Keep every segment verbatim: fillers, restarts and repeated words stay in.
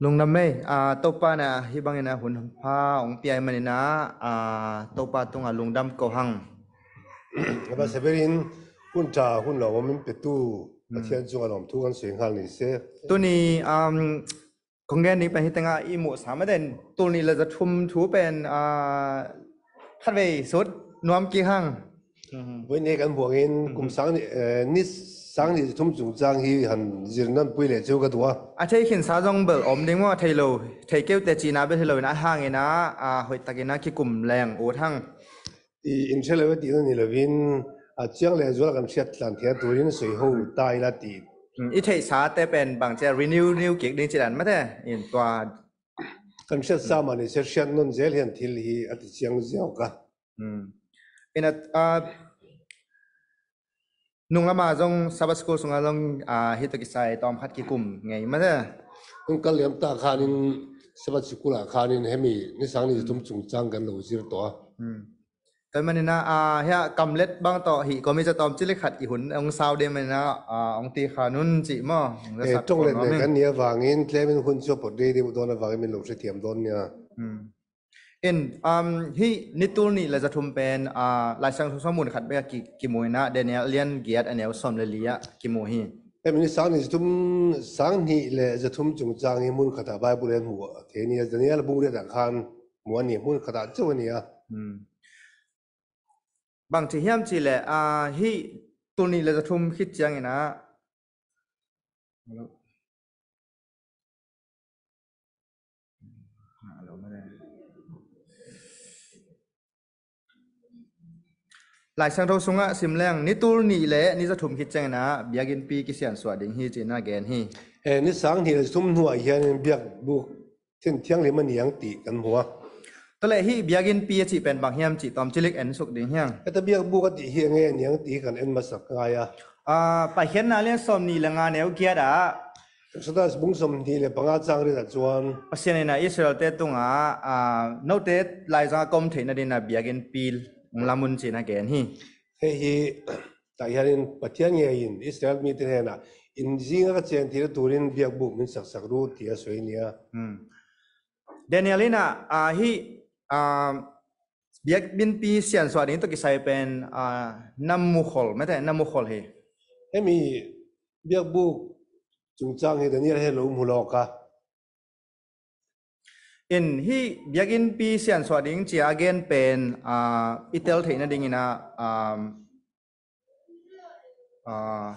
Lungdam mei, ah, Topa na hih bangin a hun pha hong pia ahih manin ah, ah, Topa tungah lungdam ko hang. Abang Severin, hun tha hun lawm a min petu, hmm, Pathian cungah lawmthu kan sui nghal ni se. Tuni, um, kong gen ding pen hih tengah i muhsa mah den, tul nih le za thum thu pen, ah, khatvei sut nuam kik hang. Voi ne kan buangin kum sang nih, eh, ni sang nih za thum cungcang hi han zir nan pui le cu ka tua. A thei khinsa zong bel om ding maw, thei lo, thei keu te cihna bel hi loin a hangin ah, ah, hoih takin ah kikum leng ut hang. I in thei lo ti na ni loin, a ciang le zual kan hriat tlan thia turin soi ho ta ila ti. Hmm, i theihsa te pen bang cia renew, renew kik ding ci dan mate in tua. Kan hriat sa mah ni se hriat non zel hian thil hi a ti ciang ziau ka. Hmm. Ina, ah, nung lama zong Sabbath School sunga zong, ah, hih tawh kisai tawm khat kikum ngei mate. Nung kal liam ta khanin Sabbath School ah khanin hemi ni sang nih za thum cungcang kan lo zir tawh. Hmm. Kan manina, ah, hia kamlet bang tawh hih komi za tawm cilik khat i hun hong sau ding manina, ah, hong ti kha nun cih maw? Hong za eh, sat tong let khawm ne kan nia vangin tlemin hun cu pot dei dei dawn a vangin min lo hre thiam dawn nia. Hmm. In, um, hih ni tul nih le za thum pen, ah, Lai Siangtho sung mun khat bek a ki, kimu ina Daniel lian giat a neu sawm le li ah kimu hi. Em, ni sang nih za thum, sang nih le za thum cungcang hi mun khat ah Bible en mu a thei ni a Daniel bung riat ah khan mu a ni mun khat ah cu a ni a. Hmm. Bang ci hiam ci le, ah, hih tul nih le za thum khit ciangin ah Lai Siangtho sungah sim leng ni tul nih le ni za thum khit ciangin ah biakinnpi kisiansuah ding hi cihna gen hi. Eh, ni sang nih le za thum hnuah hian biakbuk Thil thianghlim a niang tih kan hmu a. Tua leh hih biakinnpi a cih pen bang hiam cih tawm cilik en suk ding hiang. Heta biakbuk a tih hi a ngei a niang tih hi kan en masak ngai a. Ah, Paikhiatna lian sawm nih le nga neu giat ah. Exodus bung sawm nih le panga cang riat ah chuan. Pasian in a Israel-te tungah, ah, note laizang a kom theihna dingin a biakinnpi hong lam un cihna gen hi. Hei hi, tah hianin Pathian ngeiin Israel mite hnenah, "In zinga ka chen theihna turin biakbuk min saksak ru," tia sawi nia. Hmm. Daniel in ah, ah, hih, ah, biakinnpi siansuah ding tawh kisai pen, ah, na mukhol, mete na mukhol hi. Hemi biakbuk chungchang hi Daniel he lo hmu lawk a. In hih biakinnpi siansuah ding cia a gen pen, ah, i tel theihna dingin ah, ah, ah,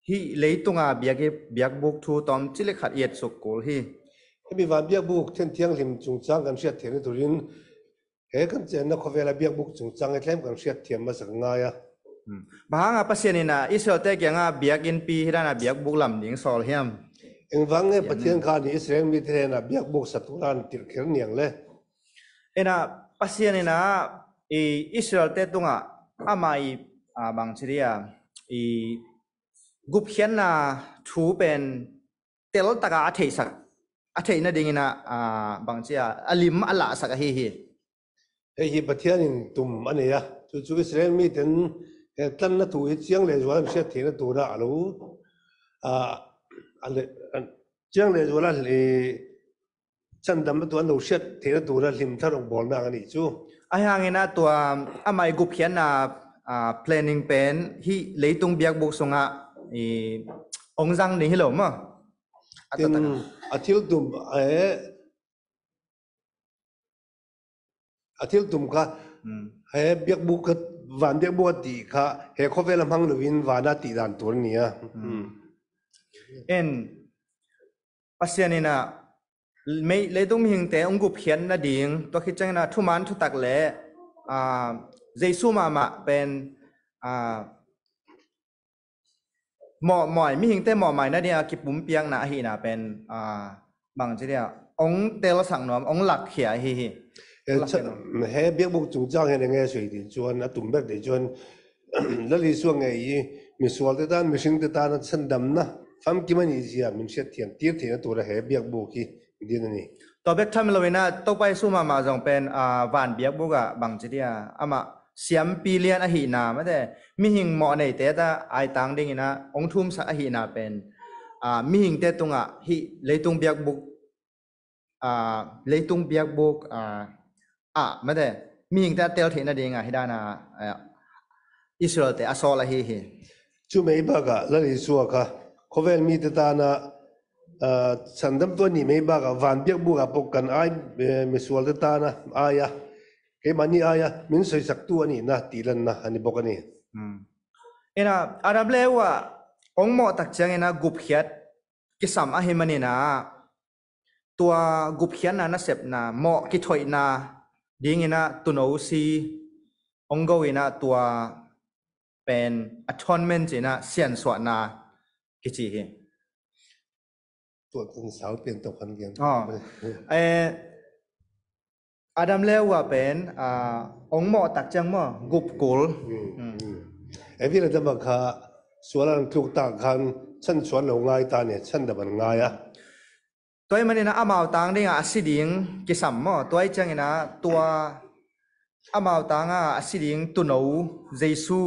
hih leitunga biak, biakbuk thu tawm cilik khat i et suk kul hi. Hemi van biakbuk thil thianghlim chungchang kan hriat theihna turin he kan chenna khawvela biakbuk chungchang he tlem kan hriat thiam masak ngai a. Hmm. Bang hanga Pasian in ah Israel-te kiangah biakinnpi hi dana biakbuk lam ding sawl hiam? Engvang nge Pathian kha ni Israel mite hnenah biakbuk sa turan tirhkher niang le? Ena Pasian in ah i Israel-te tungah ama i, ah, bang ci dia, i gupkhiatna thu pen tel taka a theihsak, a theihna dingin ah, ah, bang cia, a lim a lahsak ahi hi. Hei hi Pathian in tum a nei a. Chu chu Israel miten he tlanna thu hi ciang le zual an hriat theihna tura a lo, ah, a le, an, ciang le zual a le, chandamna tu an lo hriat theihna tura hlim thar awk bawlna ang a nih chu. Ahi hangin ah tua amah i gupkhiatna, ah, planning pen hih leitung biakbuk sungah i ong zang ding hi lo maw? A tin, a thil tum, eh, a thil tum kha, hmm, he biakbuk kha, van biakbuk a tih kha, he khawvel a hmang loin vana tih dan tur a ni a. Hmm. Hmm. En, Pasian in ah mei, leitung mihingte hong gupkhiat nading, tua khit ciangin ah thuman thutak le, ah, Jesu mahmah pen, ah, mawhmawi, mihingte mawhmawi nading a kipumpiakna ahihna pen, ah, bang ci dia, hong telsak nuam, hong lakkhia ahi hi. Eh, lakkhia nuam. He biakbuk chungchang hian enge sui ti chuan, a tum bek ti chuan, Lal Isua ngei hi, misualte tan, mihringte tan a chandamna famkim a nih zia min hriat thiam tir theihna tura he biakbuk hi din a ni. Tua bek tham loin ah Topa Isu mahmah zawng pen, ah, van biakbuk ah bang ci dia, amah siampi lian ahihna, mate, mihing mawh neite ta aitang dingin ah hong thumsak ahihna pen, ah, mihingte tungah hih leitung biakbuk ah, leitung biakbuk, ah, ah, mate, mihingte a tel theih nading ah, hi dan a, ah, Israel-te a sawl ahi hi. Cu mei bakah Lal Isua kha khuavel mite tan ah, ah, sandam tua nih mei bakah van biakbuk ah pok kan ai, eh, misualte tan ah ai a, keimah nih ai a, min soisaktu a nih na, tilanna a ni bok a ni. Hmm. Ina, Adam le Eva hong mawh tak ciangin ah gupkhiat kisam ahih manin ah, tua gupkhiatna nasepna, mawh kithoihna dingin ah tuuno si hong go in ah, tua pen atonement ci-in ah siansuahna kici hi. Tua tun sau pian tawh kan gen. Oh. Eh, Adam le Eva pen, ah, hong mawh tak ciang maw, gupkul. Hmm, hmm. Evi le Adam kha sual an tluk tak khan chansuan lo ngai ta ni, chandam an ngai a. Tua ahih manin ah amau tang dingah a si ding kisam maw. Tua ahih ciangin ah tua amau tangah a si ding tuuno Jesu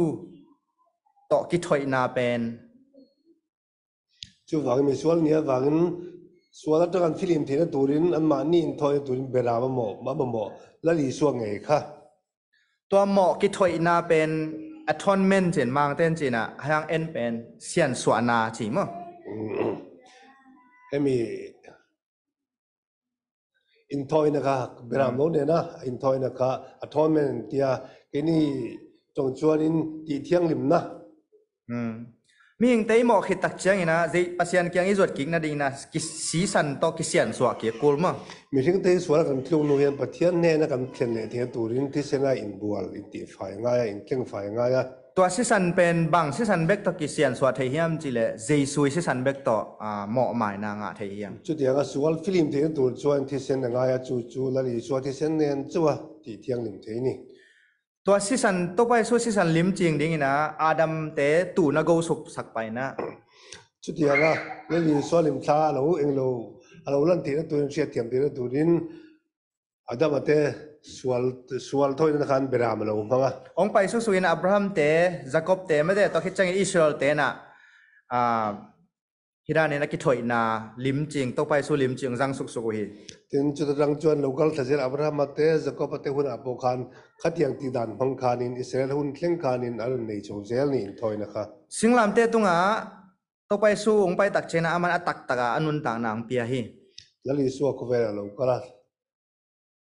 tawh kithoihna pen Cu vangin misual nih a vangin sual a takan film theihna turin anmah nih in thawina turin beram a mawh, a mawh Lal Isua ngei kha. Tua mawh kithoihna pen atonement cin, Mangten cin ah, hang en pen siansuahna ci maw? Hemi in thawina kha, beram lo nena, in thawina kha, atonement tia, kei ni tong chuan in ti thianglimna. Hmm. Mihingte i mawh khit tak ciangin ah, zei Pasian kiang i zuat kik nadingin ah, kisisan tawh kisiansuah kik kul maw? Mihringte i sual a kan tluk nu hian Pathian hnena kan thlen leh theihna turin thisena inbual, in tihfai ngai a, in tlengfai ngai a. Tua sisan pen bang sisan bek tawh kisiansuah thei hiam cih leh Jesu i sisan bek tawh, ah, mawhmaina ngah thei hiam? Chutianga sual film theihna tur chuan thisen a ngai a, chu chu Lal Isua thisen nen chu a tih thianglim thei ni. Tua sisan, Topa Jesu sisan lim cing dingin ah Adam te tuhna go suksak paina. Chutianga Lal Isua lim thla a lo eng lo, a lo lan theihna turin, hriatthiam theihna turin, Adam a te sual, sual thawina khan beram a lo hmang a. Hong pai suksukin Abraham te, Jacob te, mate tawh khit ciangin Israel te na, ah, hi danin a kithoihna lim cing, Topa Jesu lim cing zang suksuk uh hi. Tin, chuta tang chuan lo kal thla zel Abraham a te, Jacob a te hunah pawh khan khatiang tih dan hmang khanin Israel hun thleng khanin a rawn nei chho zel ni in thawina kha. Singlamte tungah Topa Jesu hong pai tak ciangin ah aman a taktak a a nuntakna hong pia hi. Lal Isua khawvel a lo kal a,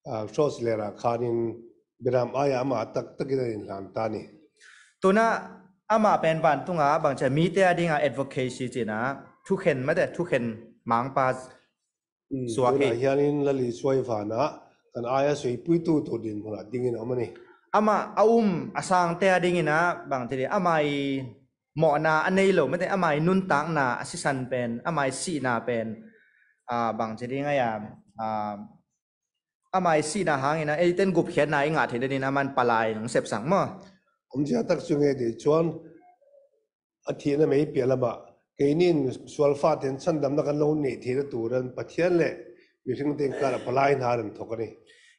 ah, cross lerah khanin beram aia amah a taktakin a inhlan ta ni. Tuna amah pen vantunga bangcia mite a dinga advocacy cina thukhen mate, thukhen mangpa, mm, suak hi. Tunah hianin Lal Isua i vanah kan aia suipuitu tur dinhmunah dingin a awm a ni. Amah a um a sangte a dingin ah bangci ding, amah i mawhna a nei lo mate, amah i nuntakna a sisan pen, amah i sihna pen, ah, bangci ding aia, ah, amah i sihna hangin ah eiten gupkhiatna i ngah theih danin aman palai nung sepsang maw? Awmzia tak chu nge tih chuan a thihna mei piah lamah keinin sual fate in chhandamna kan lo neih theihna turan Pathian leh mihringte inkara palai hna a rawn thawk a ni.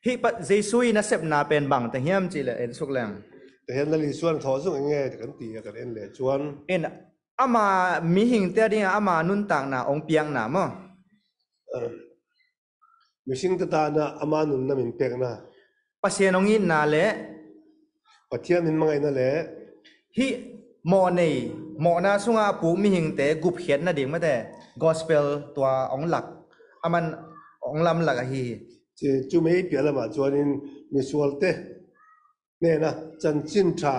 Hih pa Jesu i nasepna pen bang ta hiam cih leh en suk leng. Tahian Lal Isuan thawh zung eng nge kan ti a kan en leh chuan. In ama mihingte a dinga ama nuntakna hong piakna maw? Mihringte tana ama nunna min pekna. Pasian hong itna leh. Pathian min mangaihna leh. Hih mawh nei, mawhna sunga a puk mihingte gupkhiatna ding mate, gospel tua hong lak, aman hong lamlak ahi hi. Chu, chu mei piah lamah chuanin misualte nena chanchin ṭha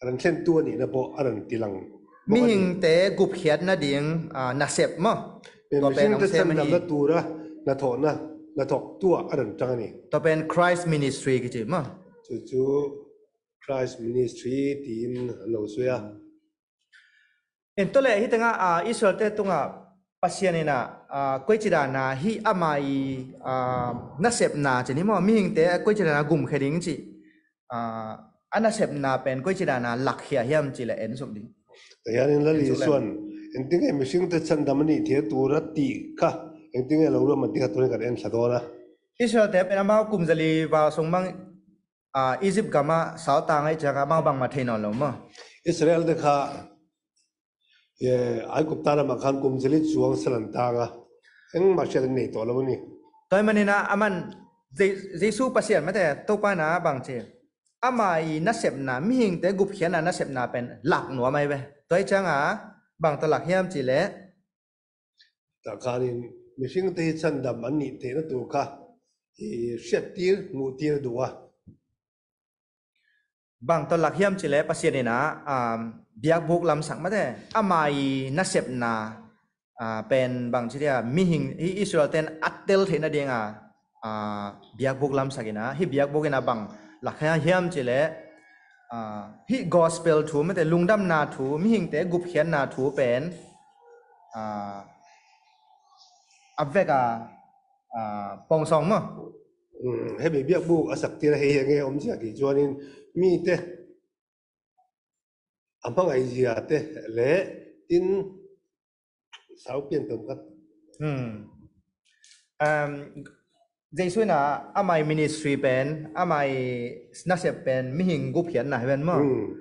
a rawn thlentu a nihna pawh a rawn tilang bawk a ni. Mihingte gupkhiatna ding, ah, nasep maw? Tua pen mihringte hong sem a ni. Chhandamna tura hnathawhna, hnathawktu a rawn ṭang a ni. Tua pen Christ Ministry kici maw? Chu chu Christ Ministry tiin an lo sawi a. En tawleh hih tengah, ah, Israelte tungah Pasian inah, ah, koici dana hih ama i, ah, nasepna ci ni maw, mihingte koici dana gumkhia ding cih, ah, a nasepna pen koici dana lakkhia hiam cih leh en suk ding. Tahianin Lal Isuan, engtinge mihringte chhandam a nih theih tura tih kha, engtinge lo ruah man tih kha turin kan en thla dawn a. Israelte pen amau kum zali val sung mang, ah, Egypt gamah sal tang ahih ciangah amau bangmah thei nawn lo maw? Israelte kha, eh, Aigupta ramah khan kum zali chuang sal an tang a, engmah hriat an nei tawh lo a ni. Tua ahih manin ah aman Je- Jesu Pasian mate Topa in ah bang ci, ama i nasepna, mihingte gupkhiatna nasepna pen lak nuam ahi ve. Tua ahih ciangin bang tawh lak hiam cih leh, takhanin mihingte hi chandam an nih theihna tur kha i siattir, muhtir duh a. Bang tawh lak hiam cih leh Pasian in ah, um, biakbuk lamsak mate, ama i nasepna, ah, pen bang ci dia, mihing hi Israel ten a tel theihna dingin ah, biakbuk lamsak in ah, hih biakbuk in ah bang lak hiam cih leh, ah, hih gospel thu mate, lungdamna thu, mihingte gupkhiatna thu pen, ah, a vek a, ah, pawngsawng maw? Hmm, hemi biakbuk a saktir a hei hi a nge om zia ti chuanin mite a hmangai ziate le tin sau pian tom khat. Hmm. Um, Jesu in ah ama i ministry pen, ama i nasep pen mihing gupkhiatna hi ven maw? Hmm.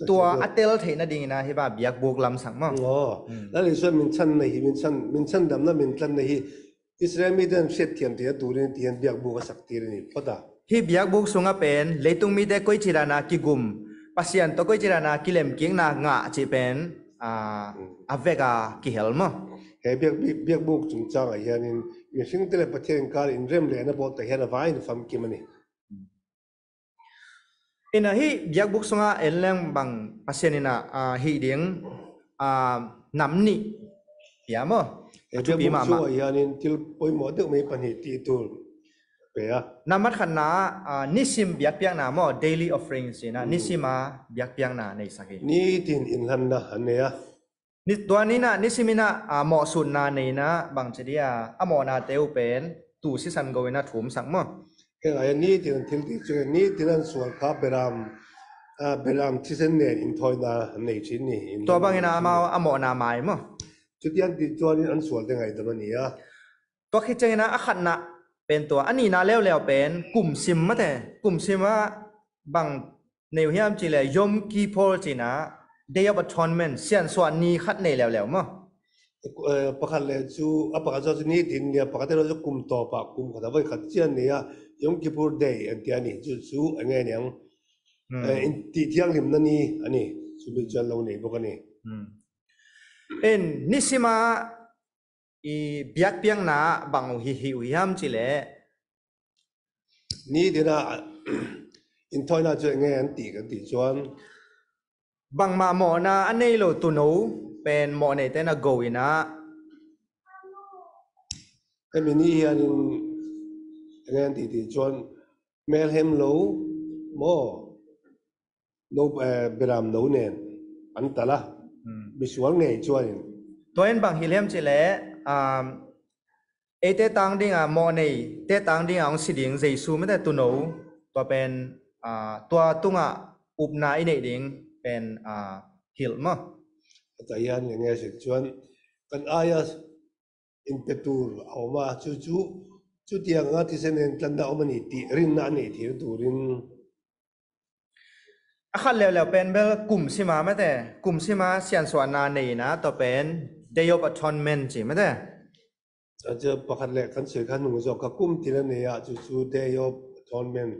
Tua a tel theihna dingin ah hih bang biakbuk lamsak maw? Aw. Hmm. Lal Jesu min chan na hi, min chan, min chandamna, min tlanna hi Israel mite an siat thiam theihna turin ti hian biakbuk a saktir a ni phot a. Hih biakbuk sungah pen leitung mite koici dan a kigum, Pasian tawh koici dan a kilemkikna ngah cih pen, ah, a vek a kihel maw? He biak- biak- biakbuk chungchang ah hianin mihingte le Pathian inkar in rem lehna pawh tah hian a vai in famkim a ni. In ah hih biakbuk sungah en leng bang Pasian in ah, ah, hih ding, ah, nam nih pia maw? He a thupi biakbuk mahmah. Sungah hianin thil pawimawh deuh mai pahnih tih tur pe a. Nambat khatna, ah, nisim biakpiakna maw, daily offering ci-in ah, hmm, nisim a biakpiakna neisak hi. Nitin inhlanna an nei a. Ni- tua ni-in ah, nisim in ah, ah, mawhsutna nei-in ah, bang ci dia, a mawhnate uh pen tu sisan go-in ah thumsak maw? Heng ah nitin an thil tih ciangin nitin an sual kha beram, ah, beram thisen nen inthawina nei cin ni. Tua bangin ah amau a mawhna mai maw? Chutiang tih chuanin an sualte ngaidam a ni a. Tua khit ciangin ah a khatna pen tua, a nihna leuleu pen kumsim mate, kumsim ah bang nei uh hiam cih leh Yom Kippur ci-in ah, Day of Atonement, siansuah ni khat nei leuleu maw? Eh, pakhat le chu, a pakhat zawk chu nitin ni a, pakhat erawh chu kum tawpah kum khat a voi khat ciang ni a, Yom Kippur Day an ti a ni, chu chu eng nge ni ang. Hmm. Eh, in tih thianghlimna ni a ni, chu mi chuan lo nei bawk a ni. Hmm. In nisim a i biakpiakna bang uh hi, hi uh hiam cih leh? Nitin ah inthawina chu eng nge an tih kan tih chuan, bangmah mawhna a nei lo tuuno pen mawh neite in a go-in ah, hemi ni hianin eng nge an tih tih chuan, hmel hem lo maw, no, eh, beram no nen an tal a. Hmm. Misual ngei chuanin. Tua in bang hilh hiam cih leh, um, eite tang ding a, mawh neite tang ding a hong si ding Jesu mate tuuno, tua pen, ah, tua tungah upna i neih ding pen, ah, hilh maw? A tah hian eng nge si chuan kan aia inpe tur a awm a, chu chu, chutianga thisen nen tlanna awm a ni tih rinna a neih theihna turin. A khat leuleu pen bel kumsim a mate, kumsim a siansuahna nei-in ah, tua pen Day of Atonement ci mate. A chu pakhat leh kan sawi kha nung zawk kha kum tina nei a, chu chu Day of Atonement.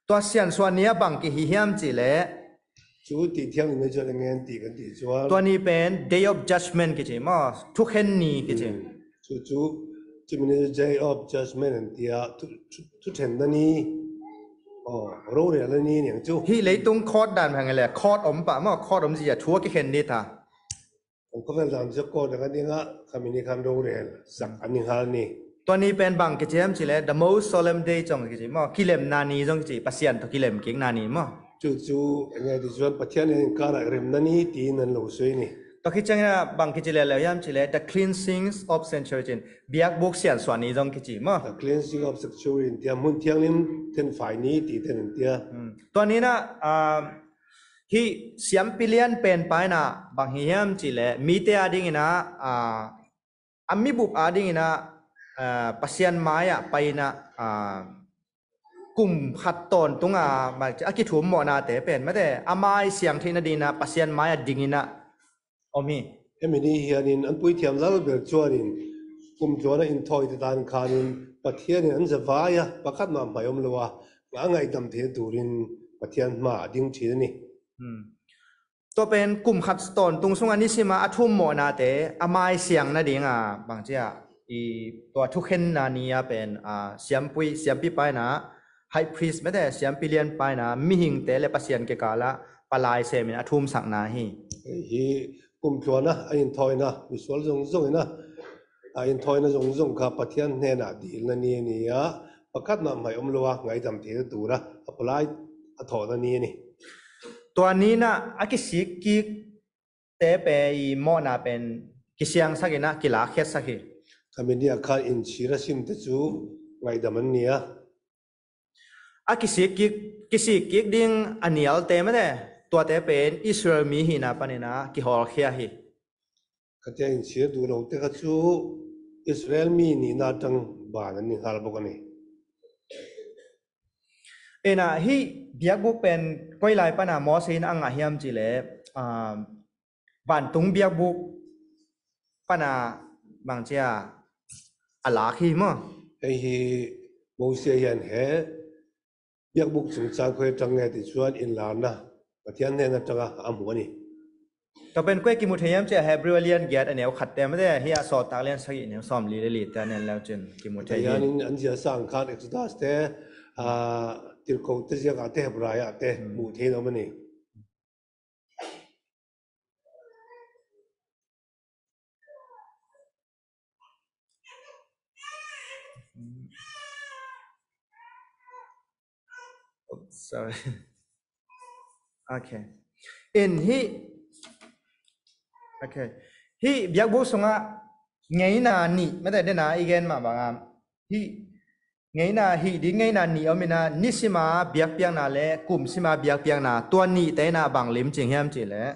Tua siansuah ni a bang kihi hiam cih leh? Chu tih thianghlim ni chuan eng nge an tih kan tih chuan, tua ni pen Day of Judgment kici maw? Thukhen ni kici. Hmm. Chu chu, chu min chu Day of Judgment an ti a, thu, thu, thuthenna ni. Aw, rorelna ni ni ang chu. Hih leitung court dan hang le, court awm pah maw, court awm zia thu a kikhen ni ta. Ang khawvel dan chu court a kan ding a, khami ni khan rorel sak an ni nghal ni. Tua ni pen bang kici hiam cih leh, the most solemn day zong kici maw, kilemna ni zong kici, Pasian tawh kilemkikna ni maw? Chu chu eng nge ti chuan Pathian inkarah remna ni tiin an lo sawi ni. Tua khit ciangin ah bang kici leuleu hiam cih leh, the cleansing of sanctuary ci-in, biakbuk siansuah ni zong kici maw? The cleansing of sanctuary an tia, hmun thianghlim tenfai ni tih te an tia. Hmm. Tua ni-in ah, um, hih siampi lian pen pa in ah bang hi hiam cih leh, mite a dingin ah, ah, a mibup a dingin ah, ah, Pasian mai-ah pai-in ah, ah, kum khat tawntung a, a kithummawhnate pen mate, a mai siang theihna dingin ah Pasian mai-ah dingin ah awm hi. Hemi ni hianin an puithiam lal ber chuanin kum tluana in thawi te tan khanin Pathian in an zavai a, pakhat mah hmai om lo a, a ngaihdam theihna turin Pathian hma a ding ṭhin a ni. Hmm. Tua pen kum khat tawntung sungah nisima a thum mawhnate a maisiang nadinga bangcia i tua thukhenna ni-a pen, a, siampui, siampipa in a, high priest mete, siampi lianpa in a, mihingte le Pasian kikalah palai semin a thumsakna hi. Hi kum tluana a in thawina, misual zongzong in a, a in thawina zongzong kha Pathian hnenah dilna ni a ni a, pakhat mah hmai om lo a ngaihdam theihna tura a palai a thawhna ni a ni. Tua ni-in a kisik kik te pen i mawhna pen kisiangsak in a kilakkhiatsak hi. Khami ni-a khan in sira simte cu ngaihdam an ni a. A kisik kik, kisik kik ding a nialte mete, tuate pen Israel mi hihna panin a kihawlkhia hi. Khatia in sir duh lote kha cu Israel mi nihna tang ban an i nghal bawk a ni. Ina hih biakbuk pen koi lai pana Moses in a ngah hiam cihleh, ah, vantung biakbuk pana bangcia a lak hi maw? Hei hi Moses hian he biakbuk sung cang khoi tang nge ti chuan inlarna Pathian hnen atanga a hmu a ni. Tua pen koi kimu thei hiam cihleh Hebrew a lian giat a neu khat te mete, hi a Sawltak lian sagih neu sawm li le li te a nen leu cin kimu thei hi. Hianin an zia sang khan Exodus te, ah, tirhkoh te ziakah te Hebrai ah te hmuh theih a awm a ni. Oops, sorry. Okay. In hih, okay, hih biakbuk sungah ngeina nih mete dena i gen mah bangah hih ngeina hih ding ngeina nih om ina, nisima biakpiakna le kumsima biakpiakna, tua nihte ina bang limcing hiam cihleh?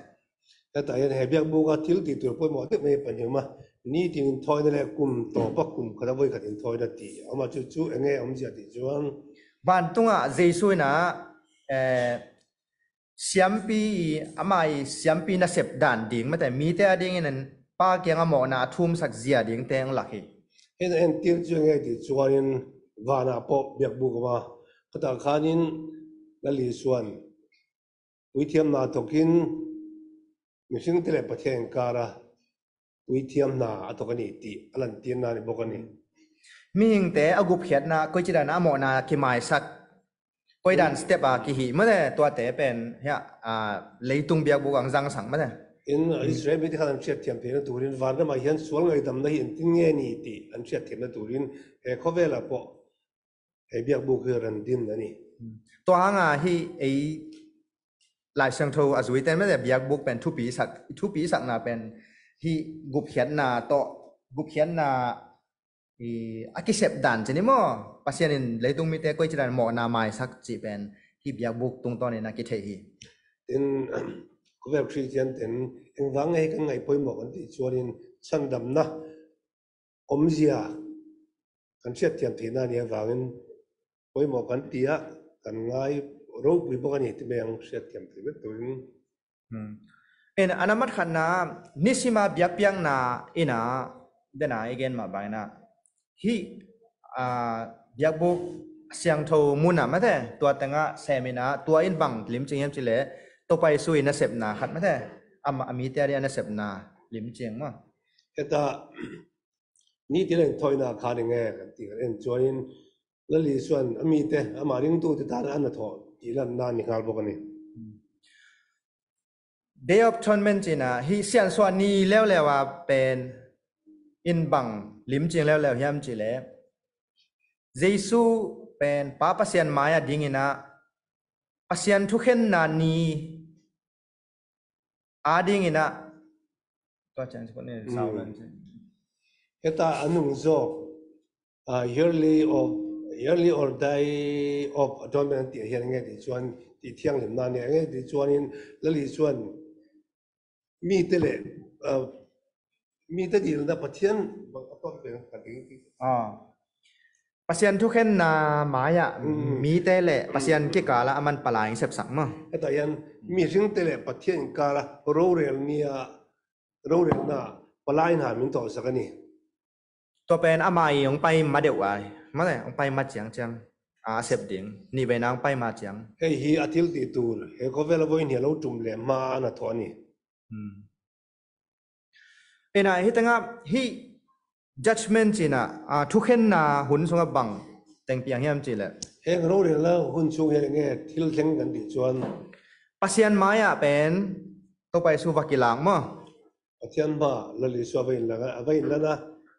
Hetah hian he biakbuka thil tih tur pawimawh deuh mai pahnih a awm a, nitin inthawina le kum tawpa kum khata voi khat inthawina tih a awm a, chu chu enge a awmzia tih chuan vantungah Jesu ina, eh, siampi i, ama i siampi nasep dan ding mete, mite a dingin an Pa kianga mawhna a thumsak zia dingte ang lak hi. Hei, entir chu enge tih chuanin vanah pawh biakbuk a awm a, khatah khanin Lal Isuan puithiamna thawkin mihringte leh Pathian inkara puithiamna a thawk a ni tih a lantirna a ni bawk a ni. Mihingte a gupkhiatna koici dana a mawhna kimaisak, koi dan step a kihih mate, tuate pen hiah, a, leitung biakbuk ang zangsak mate. In, a, Israel mite khan an hriatthiam theihna turin vanramah hian sual ngaihdamna hi engtin nge ni tih an hriatthiamna turin he khawvelah pawh he biakbuk hi ran din a ni. Tua hanga hi ei Lai Siangtho a zuite mate biakbuk pen thupi sak, thupi sakna pen hi gupkhiatna tawh, gupkhiatna i, a kisep dan ci ni maw? Pasian in leitung mite koici dan mawhna maisak cih pen hi biakbuk tungtawnin a kitheih hi. Tin, khawvel Khristian ten engvang nge hi kan ngaih pawimawh kan tih chuanin chhandamna awmzia kan hriatthiam theihna ni avangin pawimawh kan ti a kan ngai ropui bawk a ni ti mai ang hriatthiam thei vek turin. Hmm. In a namat khatna nisima biakpiakna ina dena i gen mah bangina hi, a, biakbuk siangtho muna mate, tua tengah semina tua in bang limcing hiam cile Topa Isu i nasepna khat mate, ama a mite a ding a nasepna limcing maw? Heta nitin inthawina kha ni nge kan ti kan en chuanin Lal Isuan a mite ama ringtute tan a na thawh tih lanna ni nghal bawk a ni. Day of Atonement cina hi siansuah ni leuleu a pen in bang limcing leuleu hiam cile Jesu pen Pa Pasian mai a dingina Pasian thukhenna ni a dingina tua ciang ci pawh ni sau lan ci. Heta a nung zawk, a, yearly of, yearly or day of atonement an tih hian nge tih chuan tih thianghlimna nia nge tih chuanin Lal Isuan mite leh, a, mite dilna Pathian bang a pawh pen ka ding tih. A. Pasian thukhenna maiah mite leh Pasian kikala a man palai in sepsak maw? Hetah hian mihringte leh Pathian inkala rorel nia, rorelna palai in han min tawhsak a ni. Tua pen ama i hong pai ma deuh ai. Ma le, hong pai ma ciangciang. A sep ding. Nih veina hong pai ma ciang. Hei hi a thil ti tur. He khawvel a voi nih a lo tum le ma a na thaw ni. Hmm. Ina hi tengah hi judgment cina, a, thukhenna hun sungah bang teng piang hiam cih leh. Heng rorelna hun sung hi nge thil thleng kan tih cuan. Pasian mai-ah pen Topa Jesu va kilak maw. Pathian mah Lal Jesu a va inlana, a va inlana.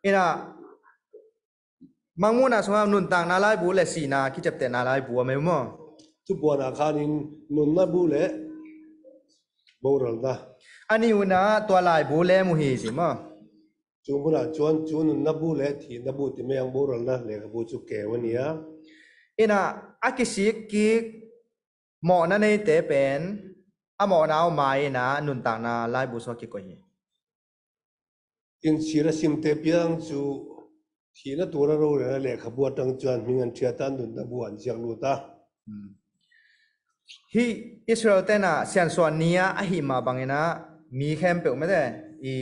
Ina Mangmuhna sungah nuntakna laibu le sihna kiceptehna laibu a mei maw. Thupuana khanin nunna bu le boralna. A nih una tua laibu le mu hi si maw. Cu huna cuan cu nunna bu le thihna bu ti mei ang boralna lekhabu cu keu a ni a. Ina a kisik kik mawhna neite pen a mawhna aw mai ina nuntakna laibu sua kikoih hi. Inn sir a simte piang cu thihna tura rorelna lekhabu a tang cuan hming an thiat a nunna bu an ziak lut a. Hmm. Hi Israel tena siansuah ni a ahi mah bangina mi khempeuh mete i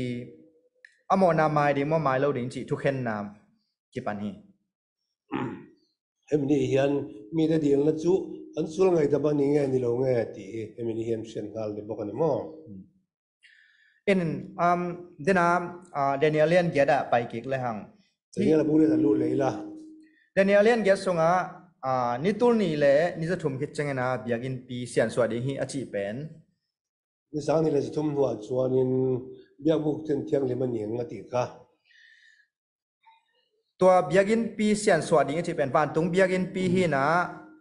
a mawhna mai ding maw mai lo ding cih thukhenna kipan hi. Hemi nih hian mite dilna chu an sual ngaidam a ni nge ni lo nge tih hi hemi nih hian hriat nghal ni bawk a ni maw? In, um, dena, uh, Daniel lian giat ah pai kik le hang. Daniel a bung lian a lut lei la. Daniel lian giat sungah, uh, ni tul nih le ni za thum khit ciangin a biakinnpi siansuah ding hi a cih pen. Ni sang nih le za thum hnuah chuanin biakbuk thianghlim a ni ang a ti kha. Tua biakinnpi siansuah ding a cih pen vantung biakinnpi hi na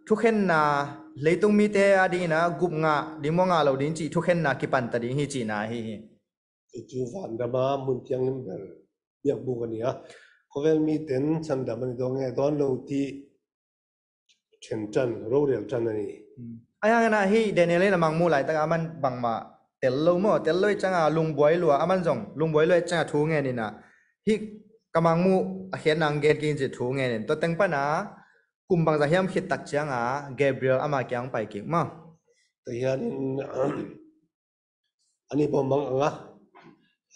thukhenna leitung mite a dingin a gup ngah ding maw ngah lo ding cih thukhenna kipan ta ding hi cihna hi hi. Cucu van rama hmun thianghlim ber biakbuk a ni a. Khawvel miten chandam a ni dawn nge dawn lo tih ṭhen ṭan, rorel ṭan a ni. Hmm. A hiangin ah hih Daniel in a mangmuh laitak a man bangmah tel lo maw, tel lo i canga lungbuai lua, a man zong lungbuai lua i canga thu ngenin ah hih ka mangmuh a khiatna ang gen kik in cih thu ngenin tua teng pana kum bangza hiam khit tak cianga Gabriel ama kiang pai kik maw. Tua hianin Ani pawh mang anga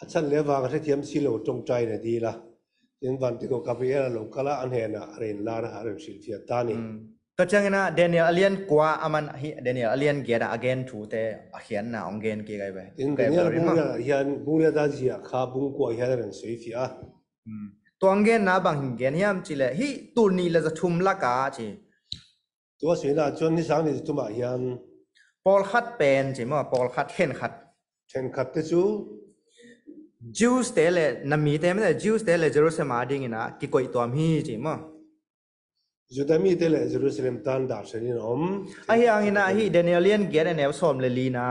a chhan le vang a hrethiam si lo ṭawngṭaina dila tin vantirhkoh Gabriel a lo kala a hnena a rin lar a rin hrilhfiah ta ni. Hmm. Tua ciangina Daniel a lian kua a man hi Daniel a lian giat a a gen thute a khiatna hong gen kik ai ve. Tin Daniel bung riat hian bung riat a ziah kha bung kua hian a rin sawifiah a. Hmm. Tua hong genna bang hin gen hiam cih leh hih tul nih le za thum laka ci. Tua suina chuan ni sang ni thumah hian pawlkhat pen ci maw pawlkhat khenkhat khenkhat te chu Jews te le na mite mete Jews te le Jerusalem a dingin a kikoih tuam hi ci maw. Juda mite le Jerusalem tan dah hrenin a awm. Ahi angin a hi Daniel lian giat a neu sawm le lina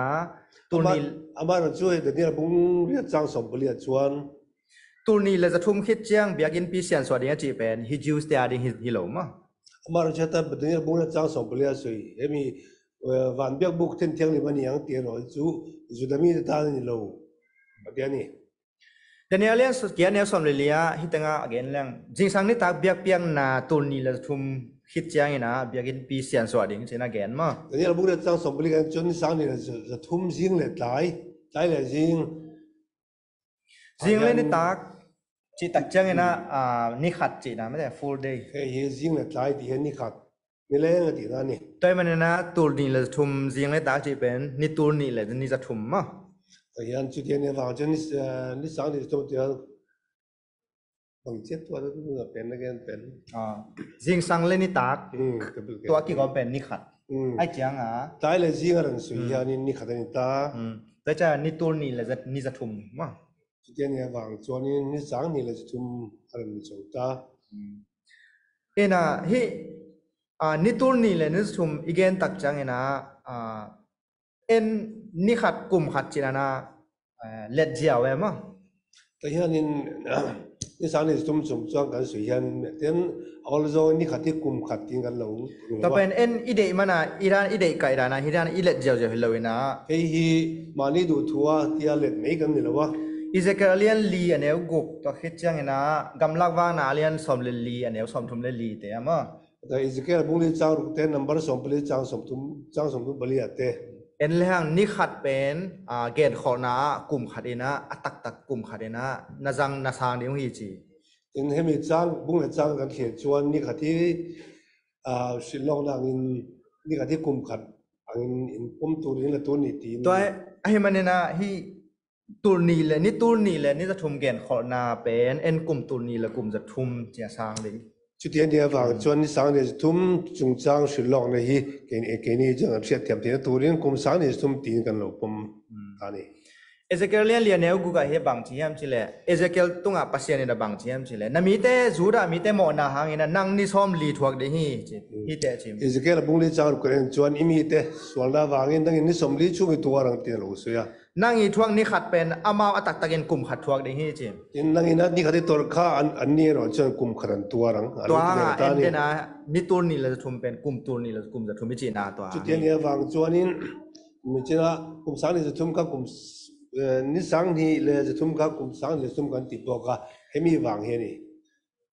tul ni amah chu Daniel bung riat chang sawm pali ah chuan tul nih le za thum khit ciang biakinnpi siansuah ding a cih pen hi Jews te a ding hi, hi lo maw. Amah rawh ciata Daniel bung riat chang sawm pali a sawi hemi, eh, van biakbuk thianghlim a ni ang tih erawh chu Juda mite tan a ni lo a ti a ni. Daniel lian giat neu sawm le li a hitenga a gen leng zingsang nitak biakpiakna tul nih le za thum khit ciangin a biakinnpi siansuah ding cih a gen maw. Daniel bung riat chang sawm pali kan chuan ni sang nih le za, za thum zing le tlai, tlai le zing Zing le nitak cih tak ciangin a, ah, ni khat cihna mete full day. Hei hi zing le tlai tih hian ni khat ni leng a tihna a ni. Tua ahih manin a tul nih le za thum zing le tak cih pen ni tul nih le ni za thum maw. Tua hian chutiang ni vang chuan ni, eh, ni sang ni za thum tiang bang chiat tua pen na gen pen. Ah, zingsang le nitak. Hmm, tua kikawm pen ni khat. Hmm. Ai cianga tlai le zing a rawn sawi hianin ni khat a ni ta. Hmm. Tua ciang ni tul nih le za, ni za thum maw. Chutiang ni avang chuanin ni sang nih le za thum a rawn ni chho ta. Hmm. Ina hi, a, ni tul nih le ni za thum i gen tak ciangin a, a, en ni khat kum khat cih nana, a, let ziau em a. Tua hianin ni sang ni za thum chung chuang kan sawi hian ten a awl zawng ni khat hi kum khat tiin kan lo Tua pen en i deih mana i dan i deih kaih dana hi dan i let ziauziau hi lo ina. Hei hi mahni duh thu a tia let mai kan ni lo a. Ezekiel a lian li a neu guk tua khit ciangina gamlak vangna a lian sawm le li a neu sawm thum le li te ama. Tua Ezekiel bung li chang ruk te number sawm pali chang sawm thum chang sawm thum pali a te. En le hang ni khat pen, a, genkhawlhna ah kum khat ina a taktak kum khat ina na zang na sang ding hi ci. In hemi cang, bung le cang kan khia cuan ni khat hi, ah, silawkna angin ni khat hi kum khat angin in pom tur in la tur ni ti. Tua ahih manin ah hih tul nih le ni tul nih le ni za thum genkholhna pen en kum tul nih le kum za thum cia sang ding. Cuti a nih avang cuan ni sang nih za thum cungcang silawkna hi keini, keini ciang a hriat thiam theihna turin kum sang nih za thum tiin kan lo pom ta ni. Ezekiel lian li a neu guk ah hi bang ci hiam cih leh, Ezekiel tungah Pasian in a bang ci hiam cih leh, na mite Judah mite mawhna hangin a nang ni sawm li thuak ding hi ci, hi teh ci. Ezekiel a bung li cang ruk kan en cuan i mite sualna vangin nangin ni sawm li chung i tuar ang ti a lo sui a. Nang i thuak ni khat pen amau a taktakin kum khat thuak ding hi ci. In nangin a ni khat i tuar kha an, an ni rawh cian kum khat an tuar ang. Tua hang a en den a ni tul nih le za thum pen kum tul nih le kum za thum i cihna tua. Cuti a nih avang cuan in mi cina kum sang nih za thum kha kum, eh, ni sang nih le za thum kha kum sang nih za thum kan ti pawh kha hemi vang hi a ni.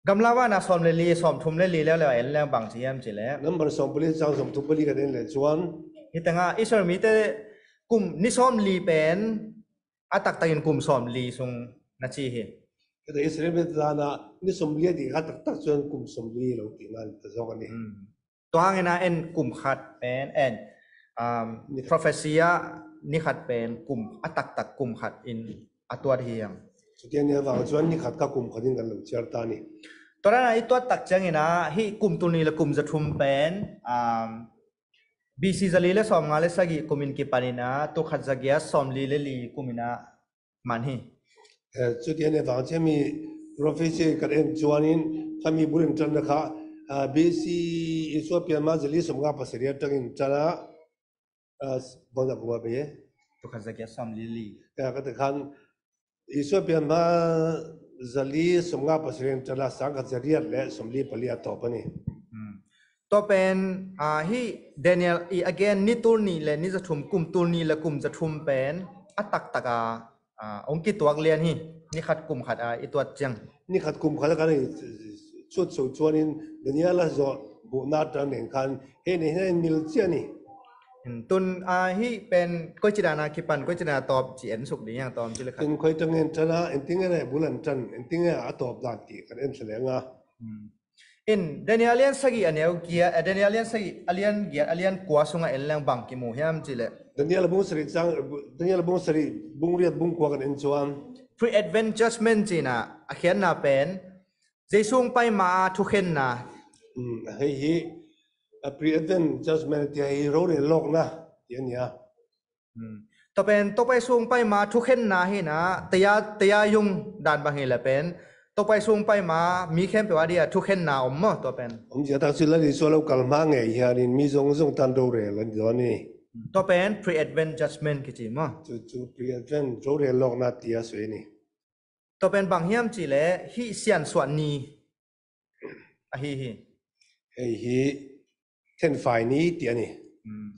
Gamla vana sawm le li, sawm thum le li leuleu a en leng bang ci hiam cih leh. Namban sawm pali cang sawm thum pali kan en le cuan. Hi tengah Israel mite kum ni sawm li pen a taktakin kum sawm li sung na ci hi. Kata Israel mite dana ni sawm li a ti kha taktak cuan kum sawm li lo ti nan ta zawk a ni. Tua hangin a en kum khat pen en, um, prophecy ah ni khat pen kum a taktak kum khat in a tuat hi ang. Cuti a nih avang cuan ni khat kha kum khat in kan lo ciar ta ni. Tua dan a i tuat tak ciangin a hih kum tul nih le kum za thum pen, um, B C za li le sawm nga le sagih kum in kipan in a tul khat za giat sawm li le li kum in a man hi. Eh, cuti a nih avang cian mi prophecy kan en cuan in kha mi bul in tan na kha, ah, B C Isua pian ma za li sawm nga pasarih a tang in tan a, ah, bang za bung a be. Tul khat za giat sawm li li. Eh, kata khan Isua pian ma za li sawm nga pasarih a tang a sang khat za riat le sawm li pali a tawp a ni. Tua pen, ah, hih Daniel i a gen ni tul nih le ni za thum kum tul nih le kum za thum pen a taktak a, ah, hong kituak lian hi. Ni khat kum khat a i tuat ciang. Ni khat kum khat a kan i cut so cuan in Daniel a zawh buhna tan neng khan hei ni hei ni mil cian hi. Tun, ah, hih pen koi ci dan a kipan koi ci dan a tawp ci en suk ding hiang tawm ci le khan. Tun koi tang en tan a, en ting en a bul an tan, en ting en a tawp dan ti kan en thla leng a. In Daniel lian sagih a neu giat, eh, Daniel lian sagih a lian giat, a lian kua sungah en leng bang kimu hiam cih leh. Daniel bung sagih cang, Daniel bung sagih, bung riat bung kua kan en cuan. Pre-Advent judgment cihna a khiatna pen Jesu hong pai ma a thukhenna. Hmm, hei hi, a pre-Advent judgment ti hei rorel lawkna ti a ni a. Hmm. Tua pen Topa Jesu hong pai ma thukhenna hi na, taya, taya yung dan bang hi le pen Topa Jesu hong pai ma mi khempeuh a dia thukhenna om maw tua pen. Om zia tak cu Lal Jesu a lo kal ma ngei hianin mi zongzong tan rorel an dawn hi. Tua pen pre-Advent judgment kici maw. Cu, cu pre-Advent rorel lawkna ti a sui ni. Tua pen bang hiam cih leh hih siansuah ni ahi hi. Hei hi thenfai ni ti a ni. Hmm.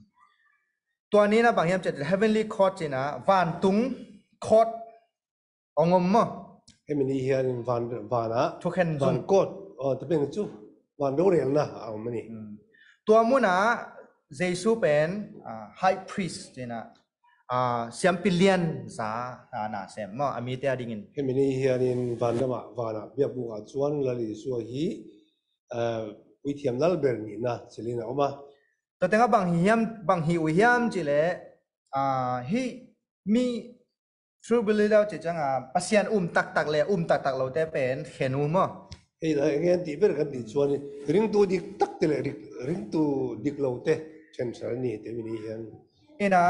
Tua ni na bang hiam cih leh heavenly court cihna vantung court hong om maw. Hemi ni hian van, van a thukhen van zung court, oh, tua pen cu van rorelna a om a ni. Hmm. Tua munah Jesu pen, ah, high priest cihna, ah, siampi lian za, ah, na sem maw, a mite a dingin. Hemi ni hianin van lamah, vanah biakbuk ah chuan Lal Isua hi, ah, puithiam lal ber nihna silin a awm a. Tua tengah bang hi hiam, bang hi uh hiam cih leh, ah, hih mi True believer ci ciang a, Pasian um taktak le um taktak lote pen khen uh maw? Hei lai ngen tih ber kan tih chuan i ringtu dik takte le rik, ringtu dik lote ṭhen ṭhal ni te mi ni hian. Ina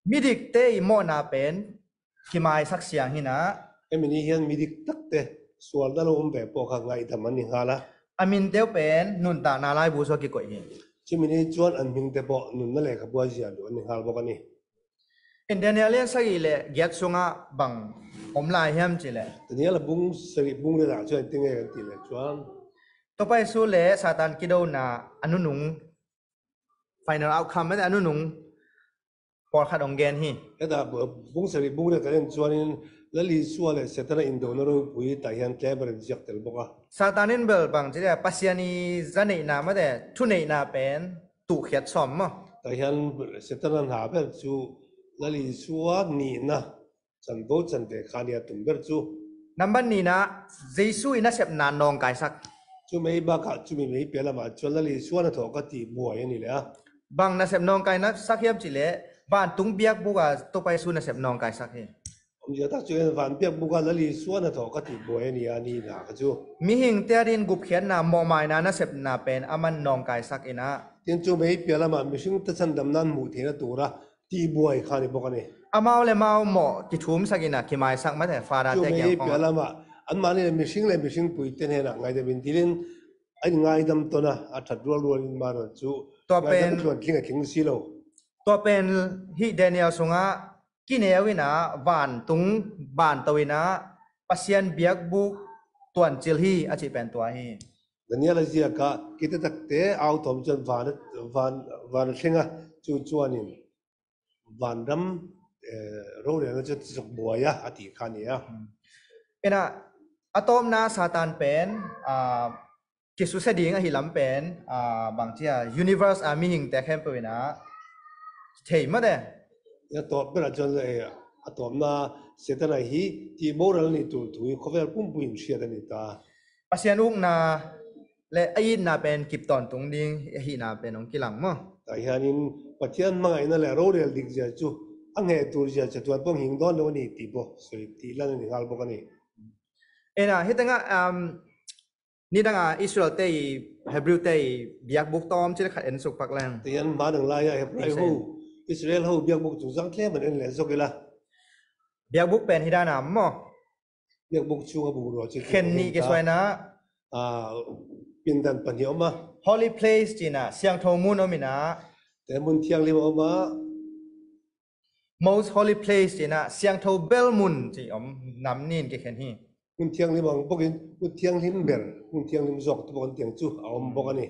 midikte i mawhna pen kimaisak siang hina. Hemi ni hian midik takte sualna lo awm ve pawh kha ngaihdam an ni nghal a. A min deuh pen nuntakna laibu saw kikoih hi. Chumi ni chuan an hmingte pawh nunna lehkhabua ziah duh an ni nghal bawk a ni. In Daniel lian sagih leh giat sungah bang om lai hiam cih leh? Daniel a bung sagih bung riat ah chuan eng nge kan tih leh chuan Topa Jesu leh Satan kidona a nunung final outcome mete a nunung pawlkhat hong gen hi. Heta bu-, bung sagih bung riat kan en chuanin Lal Isua leh Setana indona ropui tah hian tlem a rawn ziak tel bawk a. Satan in bel bang ci dia, Pasian i za neihna mate, thuneihna pen tuhkhiat sawm maw? Tah hian Setana hna ber chu Lal Isua nihna chanvo chanve kha nia tum ber chu. Nambat nihna, Jesu i nasepna nawngkaisak. Cumi bakah cumi mei pia lamah chuan Lal Isua na thawh ka tih buai a ni leh a. Bang nasep nawngkaisak hiam cih leh vantung biakbuka Topa Isu nasep nawngkaisak hi. Awmzia tak ciangin van biakbuka Lal Isua na thawh ka tih buai a ni a, ni na kha chu. Mihingte adingin gupkhiatna mawhmaina nasepna pen aman nawngkaisak inah. Tin, cumi pia lamah mihringte chhandamna an hmuh theihna tura tihbuai kha ni bawk a ni. Amau le mau mawh kithumsak inah kimaisak mate, Father te kiang khawng. Cumi pia lamah anmahni le mihring le mihringpuite hnenah ngaidam in tilin a inngaidam tawn a, a that rualrual in mah rawn chu. Tua pen ngaidam tluan tling a tling si lo. Tua pen hih Daniel sungah kineu inah vantung vanto inah Pasian biakbuk tuancil hi a cih pen tua hi. Daniel a ziakah kitetakte autawm chuan van, van, van a thlenga chu chuanin vanram, eh, rorelna chu a tihsak buai a, a tih kha a ni a. Inah a tawpna Satan pen, ah, kisusia ding ahi lam pen, ah, bangchia universe a mihingte khempeuh inah thei mate. A tawp berah chuan, eh, a tawpna Satan a hi tihboral a nih tur thu hi khawvel pumpuiin hriat a ni ta. Pasian ukna le a itna pen kip tawntung ding ahihna pen hong kilang maw? Tah hianin Pathian hmangaihna leh a rorel dik zia chu a ngheh tur zia chatuan pawh hing dawn lo a ni tih pawh sawi tih lan a ni nghal bawk a ni. Inah, hitengah, um, nidanga Israel te i, Hebrew te i biakbuk tawm cil khat en suk pak leng. Tah hian hma dang laia Hebrai ho, Israel ho biakbuk chungchang tlem an en leh zawk ila. Biakbuk pen hi dana maw? Biakbuk chunga bungrua chu khen nih kisuaina. Ah, pindan pahnih a awm a. Holy place cihna, siangtho mun awm inah. Te hmun thianghlim a awm a. Most holy place cihna, siangtho bel mun cih awm, nam niin kikhen hi. Hmun thianghlim ang bawkin, hmun thianghlim ber, hmun thianghlim zawk te bawk an tiang chu a awm bawk a ni.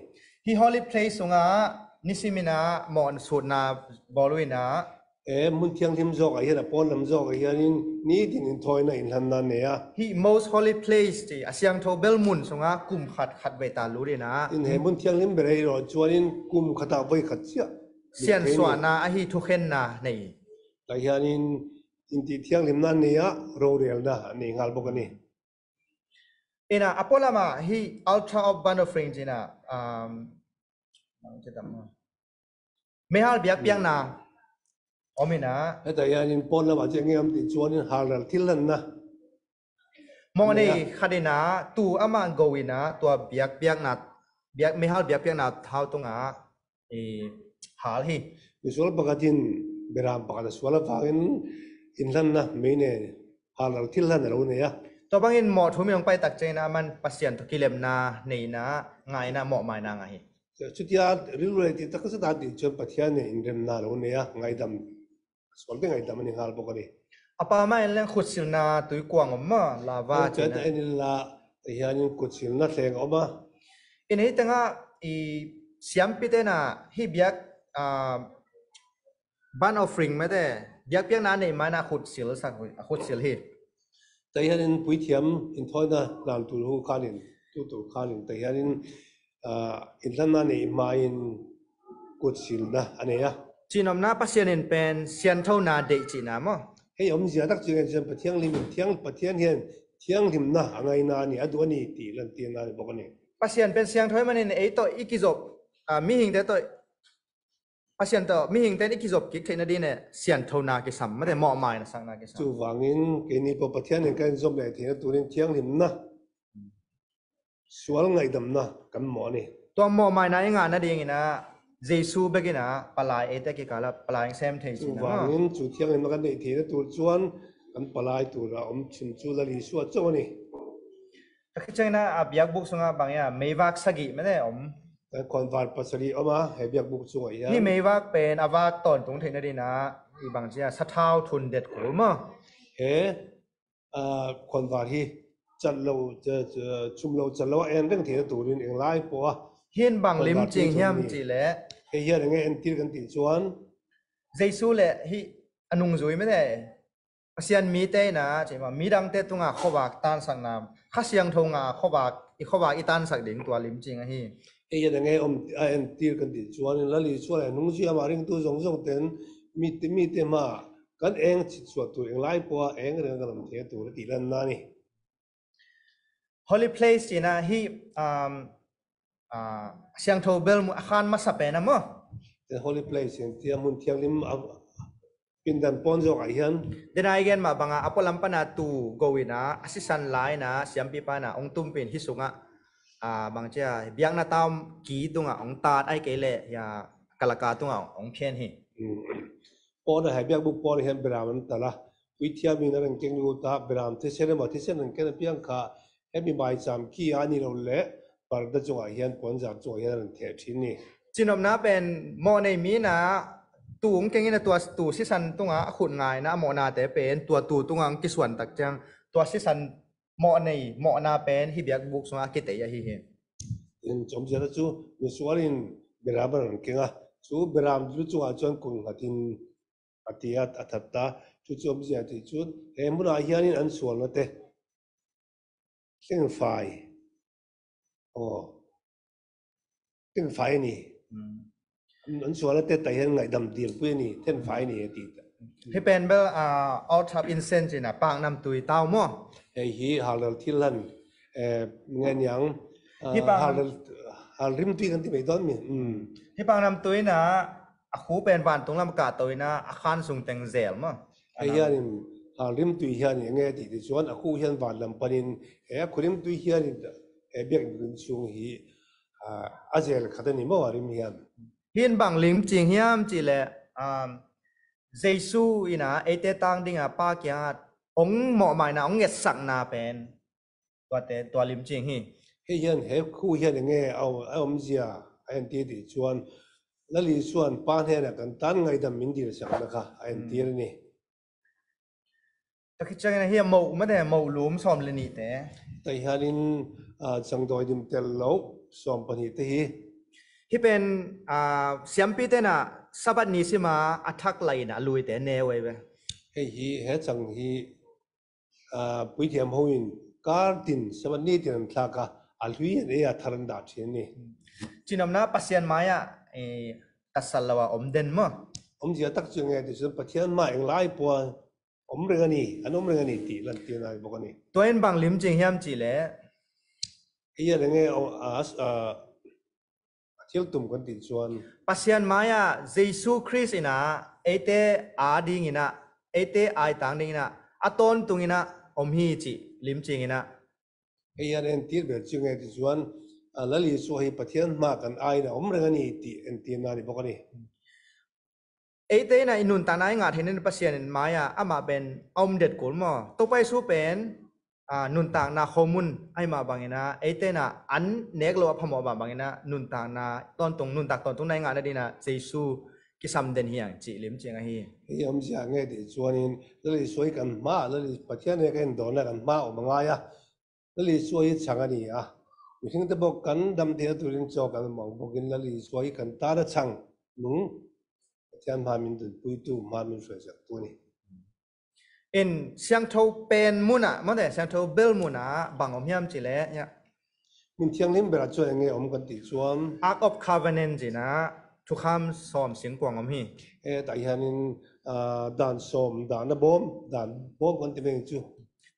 Hi holy place sungah nisimin ah mawh sutna bawl uh inah. E, hmun thianghlim zawkah hian, a pawn lam zawkah hianin nitin inthawina inhlanna nei a. Hi most holy place tih a siangtho bel mun sungah kum khat khat vei ta lut inah. In he hmun thianghlim ber erawh chuanin kum khatah vawi khat chiah siansuahna ahi thukhenna nei. Tah hianin intih thianghlimna nei a, rorelna a nei nghal bawk a ni. Inah, a pawn lamah hi altar of burnt offering cihna, um, meihal biakpiakna awm inah. Hetah hianin pawn lamah chiah nge awm tih chuanin halral thil hlanna. Mawh nei khat inah, tu amah go inah, tua biakpiakna, biak, meihal biakpiakna thau tungah i hal hi. Misual pakhatin beram pakhat a sual avangin inhlanna mei nen halral thil hlan a lo nei a. Tua bangin mawh thumin hong pai tak ciangin aman Pasian tawh kilemna neina ngaina mawhmaina ngah hi. Chutia rilru leh tih taksa ta tih chuan Pathian nen inremna lo nei a, ngaidam sual te ngaidam a ni nghal bawk a ni. A pa mah en leng khutsilna tuikuang awm maw, lava cihna. En inla, tah hianin khutsilna thleng a awm a. Inah, hitengah i siampi tena hi biak, ah, burnt offering mate, biakpiakna a neih maina khutsil sak, a khutsil hi. Tah hianin puithiam inthawina hlan tur hu khanin, tu tur khanin, tah hianin, ah, inhlanna neih hmain khutsilna a nei a. Chinawmna Pasian in pen sianthona deih cihna maw? Hei awmzia tak ciangin chuan Pathian hlim in thiang, Pathian hian thianghlimna a ngaina a ni, a duh a ni tih lantirna a ni bawk a ni. Pasian pen siangtho ahih manin ei tawh i kizawp, ah, mihingte tawh Pasian tawh mihingte'n i kizawp kik theihna dingin sianthona kisam, mate, mawhmaina sakna kisam. Chuvangin keini pawh Pathian nen kan inzawm leh theihna turin thianghlimna, sual ngaihdamna kan mawh a ni. Tua mawhmaina i ngahna dingin ah Jesu bekin ah palai eite kikala palai sem thei cihna maw? Chuvangin chu thianghlimna kan neih theihna tur chuan kan palai tura awm chhun chu Lal Isua chauh a ni. Ka khit chiangin ah a biakbuk sungah bang ia meivak sagih mate awm. Khawnvar pasarih awm a, he biakbuk chungah hian. Hi meivak pen a vak tawntung theihna dingin ah i bang chia sathau thun det kul maw? He, ah, khawnvar hi chat lo, ch-, ch-, chum lo chat lo a en reng theihna turin eng lai pawh a. Hi in bang lim ching hiam cih leh? Hei hian eng nge entir kan tih chuan? Jesu leh hi a nungzui mate. Pasian mite in ah, cih mah, midangte tunga khuavak tansakna, Kha Siangtho ngah khuavak, i khuavak i tansak ding tua lim ching ahi. Ei, a dang ei awm, a entir kan tih chuan, Lal Isua leh a nungzui amah ringtu zawng zawng ten mite, mite hma kan eng chhit chhuah tur eng lai pawha eng reng kan awm thei tur a tih lanna a ni. Holy place cihna hi, um, uh, siangtho bel mu a khan masa pen a maw? The holy place in tia mun thianglim a pindan pawn zawk ah hian. Denai gen mah banga a pualam pana tu go ina a sisan laina siampi pana ong tumpin hi sunga, uh, bang cia biakna tam ki tunga ong tat ai kei le ya kalaka tunga ong phian hi. Pawn a hei biakbuk pawn hian beram an tala. Puithiam in a rawn keng lut a, beram thisen emaw, thisen an keng a piang kha, hemi maicham ki a ni lo leh, parda chungah hian, puanzar chungah hian a rawn theh ṭhin ni. Chinopna pen mawh nei mina tu ong kengin a tua tu sisan tunga a khut ngaina a mawhnate pen tua tu tunga ang kisuan tak chiang tua sisan mawh nei, mawhna pen hi biakbuk sunga a kitei ahi hi. In chawmziata chu misualin beram a rawn keng a, chu beram lu chungah chuan kun nghatin a ti a, a that ta. Chu chu awmzia tih chuan he hmunah hianin an sualna te thleng fai, aw, thleng fai a ni. An, an sualna te tah hian ngaihdam dirpui a ni, then fai a ni a ti ta. Hi pen bel, ah, altar of incense ina paknamtui tau maw? Hei hi hal lal thil han, eh, nge niang, ah, hal lal, hal rimtui kan ti mai dawn mi. Hi paknamtui ina a khu pen vantung lam kah to ina a khan sung teng zel maw? Hei hianin, ah, rimtui hian enge tih ti chuan a khu hian van lam panin, he a khu rimtui hianin, he biak rim chhung hi, ah, a zel khat a ni maw a rim hian. Hi in bang lim ching hiam cih leh, um, Jesu ina eite tang dinga Pa kianga ong mawhmaina, ong ngetsakna pen tuate, tua lim ching hi. Hei hian he khu hian enge a awm, a awmzia a entir tih chuan Lal Isuan Pa hnenah kan tan ngaihdam min dilsakna kha a entir a ni. Tua khit chiangin a hi a moh mate, moh lum sawm le nih te. Tah hianin, ah, changdawi dim tel lo sawm pahnih te hi. Hi pen, ah, siampi tena Sabbath ni sima a thak laina a lui te neu ei ve. Hei hi, he chang hi, ah, puithiam ho in kar tin Sabbath ni tin an thlak a, a hlui an ei a thar an dah ṭhin a ni. Chinopna Pasian maia, eh, tasal lo a awm den maw? Awmzia tak chu nge ti chuan Pathian hma eng lai pawh awm reng a ni, an awm reng a ni tih lantirna a ni bawk a ni. Tua in bang lim ching hiam cih leh? Hei hian enge a, a, a, a thil tum kan tih chuan Pasian maia Jesu Khrist ina eite a dingina, eite ai tang dingina a tawntungina awm hi chih lim chingina. Hei hian entir ber chu nge ti chuan, a, Lal Isua hi Pathian hma kan aina awm reng a ni tih entirna a ni bawk a ni. Eite ina i nuntakna i ngah theihna Pasian in maia amah pen a awm det kul maw? Topa Isu pen, a, nuntakna khomun ahi mah bangina eite ina an nek lo a phamawh mah bangina nuntakna tawntung, nuntak tawntungna i ngahna dina Jesu kisam den hiang cih lim ching ahi. Hei awmzia nge tih chuanin Lal Isua hi kan hma, Lal Is-, Pathian neka indawnna kan hma awm a ngai a. Lal Isua hi chang a ni a, mihringte bawk kan dam theihna turin chaw kan awm ang bawkin Lal Isua hi kan tana chang nung Pathian hma min dunpuitu, hma min hruaisaktu a ni. In siangtho pen muna, mate, siangtho bel muna bang awm hiam cih leh, ya. Hmun thianghlim berah chuan enge awm kan tih chuan Ark of Covenant cihna thukham sawm singkuang awm hi. Hetah hianin, ah, dan sawm, dan a bawm, dan bawm kan ti mai chu.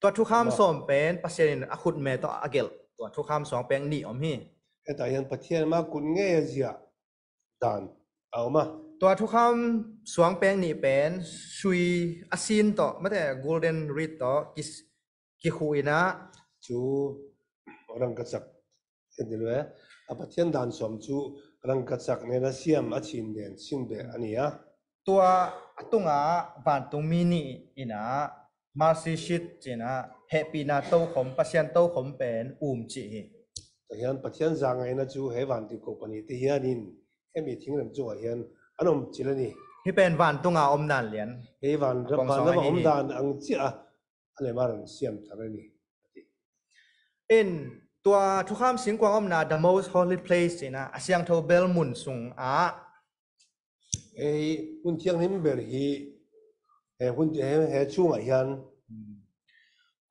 Tua thukham sawm pen Pasian in a khut me tawh a gelh tua thukham suang peng nih awm hi. Hetah hian Pathian ama kut ngei a ziah dan a awm a. Tua thukham suang peng nih pen sui a sin tawh, mate, golden reed tawh ki, kikhuh ina chu rangkachak, en ti lo e, a Pathian dan sawm chu rangkachak nena siam a chhin nen sin beh a ni a. Tua a tunga vantung mi nih ina mercy seat cihna hehpihna tokhom, Pasian tokhom pen um chih hi. Tah hian Pathian zangaina chu he vantirhkoh pahnih te hianin hemi thingrem chungah hian an awm chilh a ni. Hi pen vantunga awm dan lian. Hei van, van lama awm dan ang chiah a, a lema rawn siam thar a ni. In tua thukham singkuang awmna the most holy place cihna a siangtho bel mun sungah Hei hmun thianghlim ber hi, he hun, he, he chhungah hian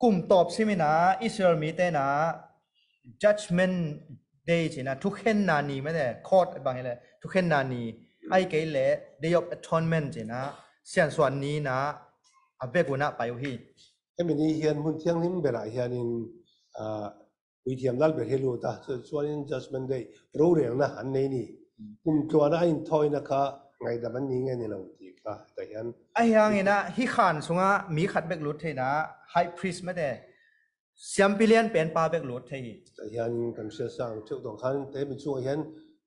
kum tawp simina Israel mite na Judgment Day cihna thukhenna ni mate, court bang hileh thukhenna ni, ai kei leh Day of Atonement cihna siansuan ni na a vek una pai uh hi. Hemi ni hian hmun thianghlim berah hianin, ah, puithiam lal ber hi lut a, chuanin Judgment Day rorelna an nei ni. Kum tluana a inthawihin kha ngaidam an ni nge ni lo ti kha ta hian. Ahi hangin ah hih khan sungah mi khat bek lut thei a, high priest mate, siampi lian pen pa bek lut thei hi. Ta hian kan hriat sang theuh tawh khan te mi chungah hian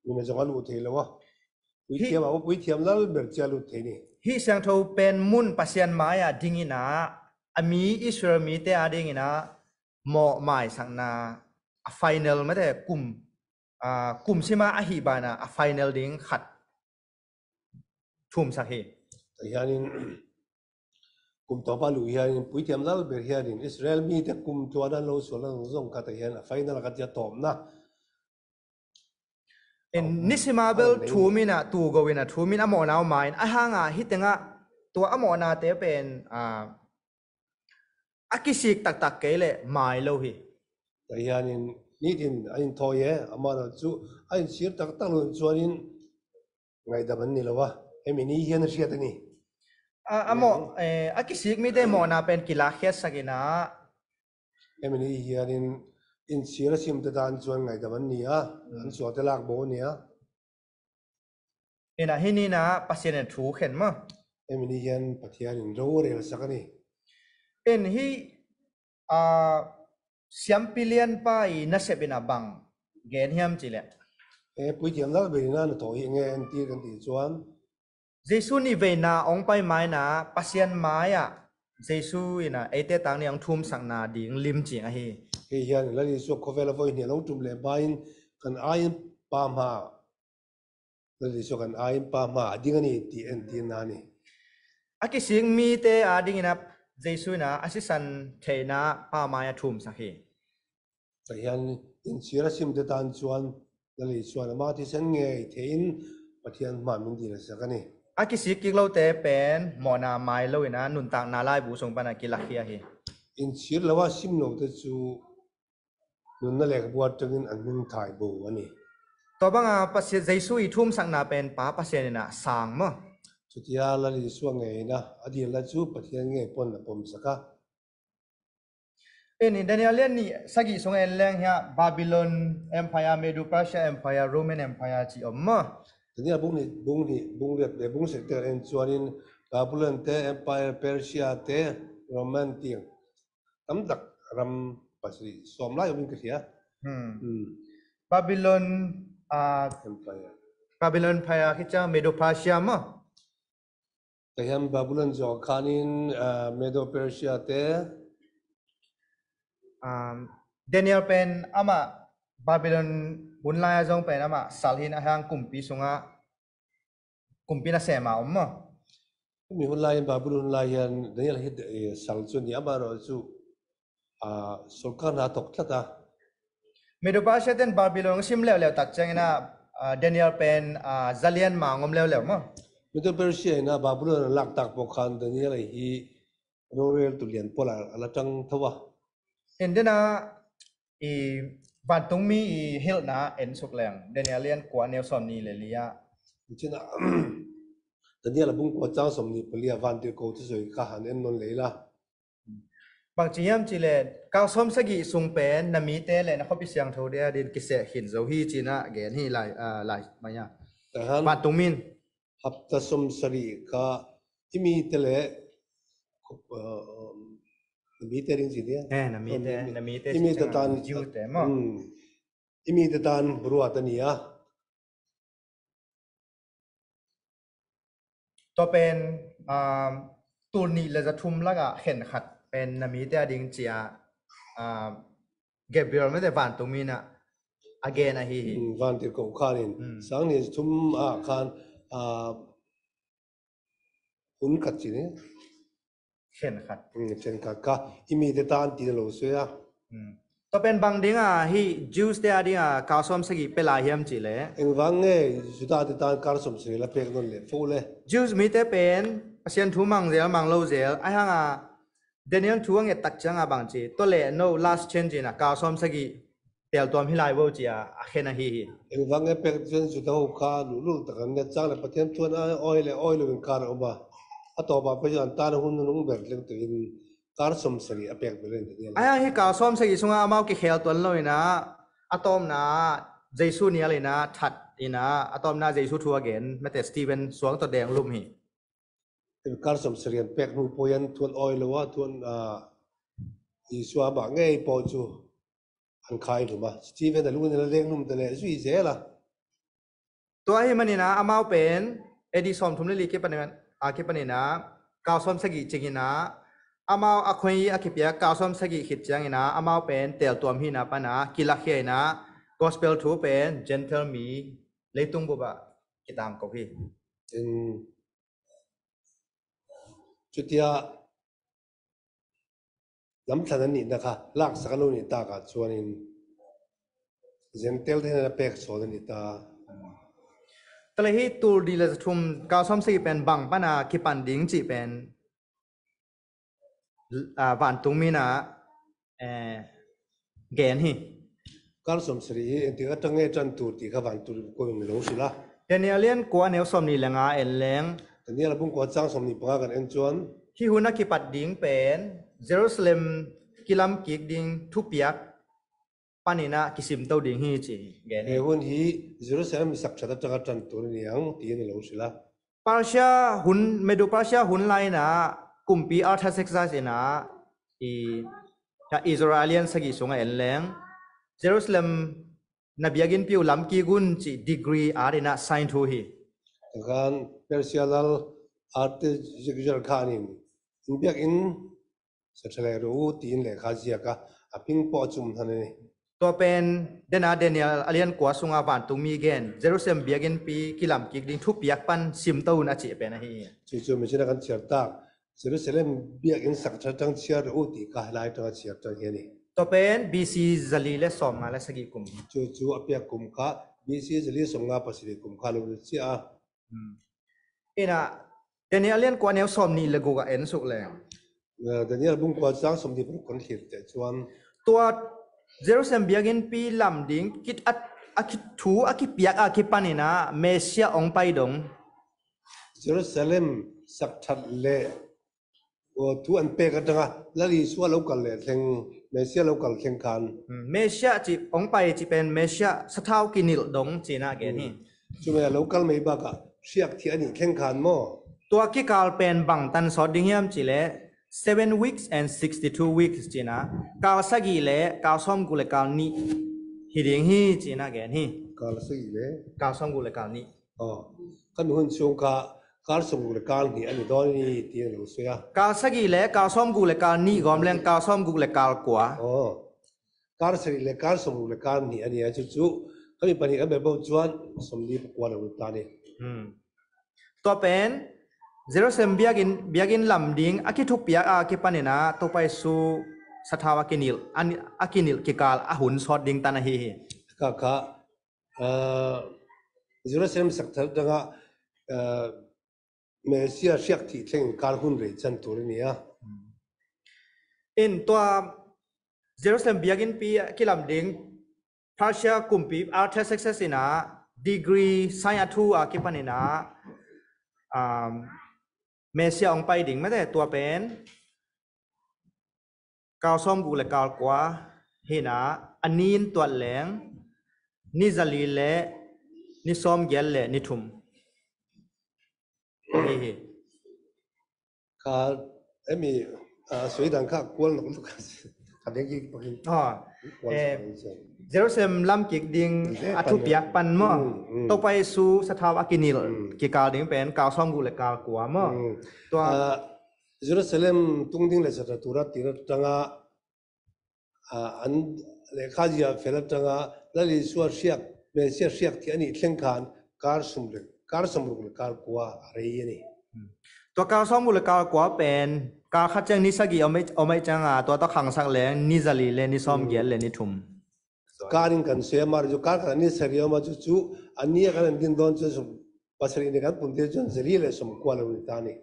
min a zawng a lut thei lo a. Puithiam a, puithiam lal ber cia lut thei ni. Hih siangtho pen mun Pasian mai-ah dingin ah, a mi Israel mite a dingin ah mawh maisakna a final mate kum, ah, kum sima a hih banah a final ding khat thumsak hi. Ta hianin kum tawpa luh hianin puithiam lal ber hianin Israel mite kum tluana lo sualna zawng zawng kha ta hian a final kha cia tawpna. In nisima bel thumin ah, tu go in ah thumin a mawhna mai in, a hanga hih tengah tua a mawhnate pen, ah, a kisik taktak kei leh mai lo hi. Ta hianin nitin a inthawi e, amah chu a insir taktak lo chuanin ngaidam an ni lo a, hemi ni hian a hriat a ni. A, a mawh, eh, a kisik mite mawhna pen kilakkhiatsak in ah. Hemi ni hianin insir a simte tan chuan ngaidam an ni a, an sualte lak bo a ni a. In ah hih ni in ah Pasian in thu khen maw? Hemi ni hian Pathianin ro a relsak a ni. In hih, ah, siampi lianpa i nasep in ah bang gen hiam cih leh? E, puithiam lal ber in ah na thaw hi nge an ti kan tih chuan. Jesu nih veina hong pai mai in ah Pasian mai-ah Jesu in ah eite tang ni hong thumsakna ding limching ahi. Hei hian Lal Jesu khawvela vawi hnih a lo tum leh baiin kan aiin pa hma Lal Jesu kan aiin pa hma a ding a ni tih entirna a ni. A kisik mite a dingin ah Jesu in ah a sisan theihna pa mai-ah thumsak hi. Ta hian insir a simte tan chuan Lal Jesuan ama thisen ngei theihin Pathian hmaah min dil a sak a ni. A kisik kik lote pen mawhna mai lo in ah nuntakna laibu sung pana kilakhia hi. Insir lo a sim lote chu nunna lehkhabu aṭangin an hming thai bo a ni. Tua banga Pasian Jesu i thumsakna pen Pa Pasian in ah sang maw? Chutia Lal Jesu a ngeina a dilna chu Pathian ngei pawn a pawmsak a. In Daniel lian nih sagih sung en leng hiah Babylon Empire, Medo-Persia Empire, Roman Empire ci om maw? Daniel bung hnih, bung hnih, bung riat, eh, bung sek te en chuanin Babylon te, Empire, Persia te, Roman tih tam tak ram pasarih sawm lai awmin ka hria. Hmm. Hmm. Babylon, ah, Empire. Babylon Empire khi ciang Medo-Persia maw? Ka hian Babylon zawh khanin, ah, Medo-Persia te. Um, Daniel pen amah Babylon hun laia zawng pen amah sal hin a hiang kumpi sungah kumpi nasema om maw? Mi hun lai, Babylon hun lai hian Daniel hi, eh, sal chu ni, amaherawhchu, ah, sorkar hna tawk tlat a. Medo-Persia ten Babylon sim leuleu tak ciangin ah, ah, Daniel pen, ah, zalian mang om leuleu maw? Medo-Persia in ah Babylon an lak tak pawh khan Daniel hi rorel tu lian pawl a la tang tho a. Endena i vantungmi i hilhna en suk leng, Daniel lian kua neu sawm ni le li ah. Chin ah, Daniel a bung kua chang sawm ni pali a vantirhkohte sawi kha han en nawn leh ila. Bang ci hiam cih leh, kal sawm sagih sung pen na mite leh na khuapi siangtho te a din kiseh khin zo hi ci-in ah gen hi lai, ah, lai mai a. Tahan. Vantungmi in. Hapta sawm sarih kha i mite leh, ah, na mite ding ci dia. Eh, na mite, na mite i mite tan, Jew te maw? Hmm. I mite tan ruat a ni a. Tua pen, um, tul nih le za thum lakah khen khat pen na mite a ding ci-a, um, Gabriel mite vantungmi in ah a gen ahi hi. Hmm, vantirhkoh khanin. Hmm. Sang nih za thum ah khan, ah, hun khat ci ni. Khen khat. Hmm, khen khat kha i mite tan ti lo suai a. Hmm. Tua pen bang ding a hih Jews te a ding a kal sawm sagih pe lai hiam cih leh? Engvang nge Juda te tan kal sawm sagih la pek nawn leh fo le? Jews mite pen Pasian thu mang zel, mang lo zel. Ahi hang a Daniel thu a nget tak ciang a bang ci, tua leh no last change in a kal sawm sagih tel tuam hi lai vo ci-a a khen ahi hi. Engvang nge pek chuan Juda ho kha luhlul tak an nget chang leh Pathian thu an awi leh awi lo inkar a awm a. A tawpah pawh chuan an tan a hun hung ber thleng takin Kar sawmsagih a pek bel in Daniel. Ahi hang hi kar sawmsagih sungah amau kikhel tuan lo inah, a tawpna Jesu nial inah that inah, a tawpna Jesu thu a gen mate Stephen suang tawh deng lum hi. Kar sawmsagih an pek hnu poi an thuan awi lo a, thuan, ah, Jesu a mah ngei pawh cu an khai lum a. Stephen a lungin a la deng lum ta leh zui zel a. Tua ahih maninah amau pen A D sawmthum le li kipanin, a kipaninah kar sawmsagih cinginah amau a khoi a kipiak kar sawmsagih khit cianginah amau pen teltuam hihna panah kilakhia inah gospel thu pen Gentile mi leitung bupah kitamko hi. Cutia lamthlan a nihna kha laksak a lo nih takah chuanin Gentile te hnen a pek sawn a nih ta. Tua leh hi tul nih le zathum kar sawmsagih pen bang pana kipan ding cih pen, ah, vantungmi inah, eh, gen hi. Kar sawmsagih hi engtik a tang nge tan tur ti kha vantung ko in lo si la. Daniel lian kua neu sawmnih le nga en leng. Daniel a bung kua cang sawmnih panga kan en chuan. Hi hun a kipat ding pen Jerusalem kilam kik ding thupiak paninah kisimto ding hi ci gen hi. He hun hi Jerusalem sak that atanga tan tur a ni ang tiin a lo si la. Persia hun, Medo Persia hun lai inah kumpi Artaxerxes inah i, Israel lian sagih sungah en leng Jerusalem na biakinnpi uh lam kik un cih decree at inah sign thu hi. Kan Persia lal Artaxerxes khan in biakinn sak tha leh rawh u tiin lehkha ziak a, a hming pawh a cum hnan a ni. Tua pen dena Daniel a lian kua sunga vantungmi gen Jerusalem biakinnpi kilam kik ding thupiak pan simto un a cih pen ahi hi. Cucu machine a kan chhiar tak Jerusalem biakinn sak tha tang chhiar rawh u ti kha lai tanga chhiar tang hi a ni. Tua pen B C zali le sawmnga le sagih kum. Cucu a piak kum kha B C zali sawmnga pasarih kum kha lo le cia a. Inah Daniel lian kua neu sawmnih le guk ah en suk leng. Daniel bung kua cang sawmnih paruk kan thlir teh chuan. Tua Jerusalem biakinnpi lam ding kit a, a kit thu a kipiak a kipan inah Messiah ong pai dong. Jerusalem sak that leh thu an pek atanga Lal Isua lo kal leh thleng, Messiah lo kal thleng khan. Messiah cih ong pai cih pen Messiah sathau kinilh dong cinah gen hi. Cumi a lo kal mai bakah hriak thih a nih thleng khan maw? Tua kikal pen bang tan sawt ding hiam cih leh seven weeks and sixty-two weeks cinah kal sagih le kal sawmguk le kal nih hi ding hi cinah gen hi. Kal sagih le kal sawmguk le kal nih. Aw, kan hun chung kha kal sawmguk le kal nih a ni dawn ni tiin a lo sawi a. Kal sagih le kal sawmguk le kal nih gawm leng kal sawmguk le kal kua. Aw, kal sagih le kal sawmguk le kal nih a ni a, cucu kan mi pahnih kan bel bawk chuan sawmli pakua lo ta ni. Tua pen Jerusalem biakin, biakin lam ding a kithupiak a kipan inah Topa Isu sathau a kinilh, a kinilh kikal a hun sawt ding tan ahi hi. Kha kha Jerusalem sak that atanga Messiah hriak thih thleng kal hun rei chan tur a ni a. In tua Jerusalem biakinnpi a kilam ding Persia kumpi Artaxerxes inah decree sign a thu a kipan inah Messiah ong pai ding mate tua pen kal sawmguk le kal kua hinah a ni in tuat leng ni zali le ni sawmgiat le ni thum. Hi hi. Ka emi sui dan kha kual nok tuk ka deng ki pahin. Jerusalem lam kik ding a thupiak pan maw? Topa Isu sathau a kinilh kikal ding pen kal sawmguk le kal kua maw? Tua Jerusalem tung ding le sata tura tir atanga an lekhazia fel atanga Lal Isua hriak, Messiah hriak thih a nih thleng khan kal sawmruk le kal kua a rei a ni. Tua kal sawmguk le kal kua pen kal khat ciang ni sagih om aih cianga tua tawh khangsak leng ni zali le ni sawmgiat le ni thum. Kal in kan sui a, mar cu kal khat a ni sagih om a, cucu a ni a kan an din dawn cu sawm pasarih ni kan pumte cun zali le sawmkua lo ni ta ni.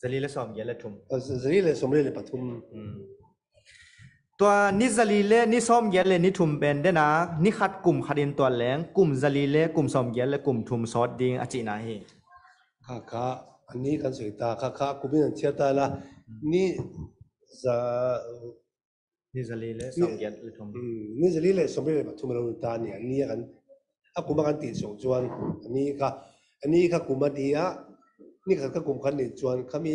Zali le sawmgiat le thum. Zali le sawmli le pathum. Tua ni zali le ni sawmgiat le ni thum pen dena ni khat kum khat in tuat leng kum zali le kum sawmgiat le kum thum sawt ding a cihna hi. Kha kha a ni kan sui ta, kha kha kum in an chhiar ta la ni Za, ni zali le sawmgiat le thum. Ni zali le sawmli le pathum a lo ta ni, a ni a kan, a kum a kan ti sung chuan, a ni kha, a ni kha kum a ni a, ni khat kha kum khat ni chuan, khami,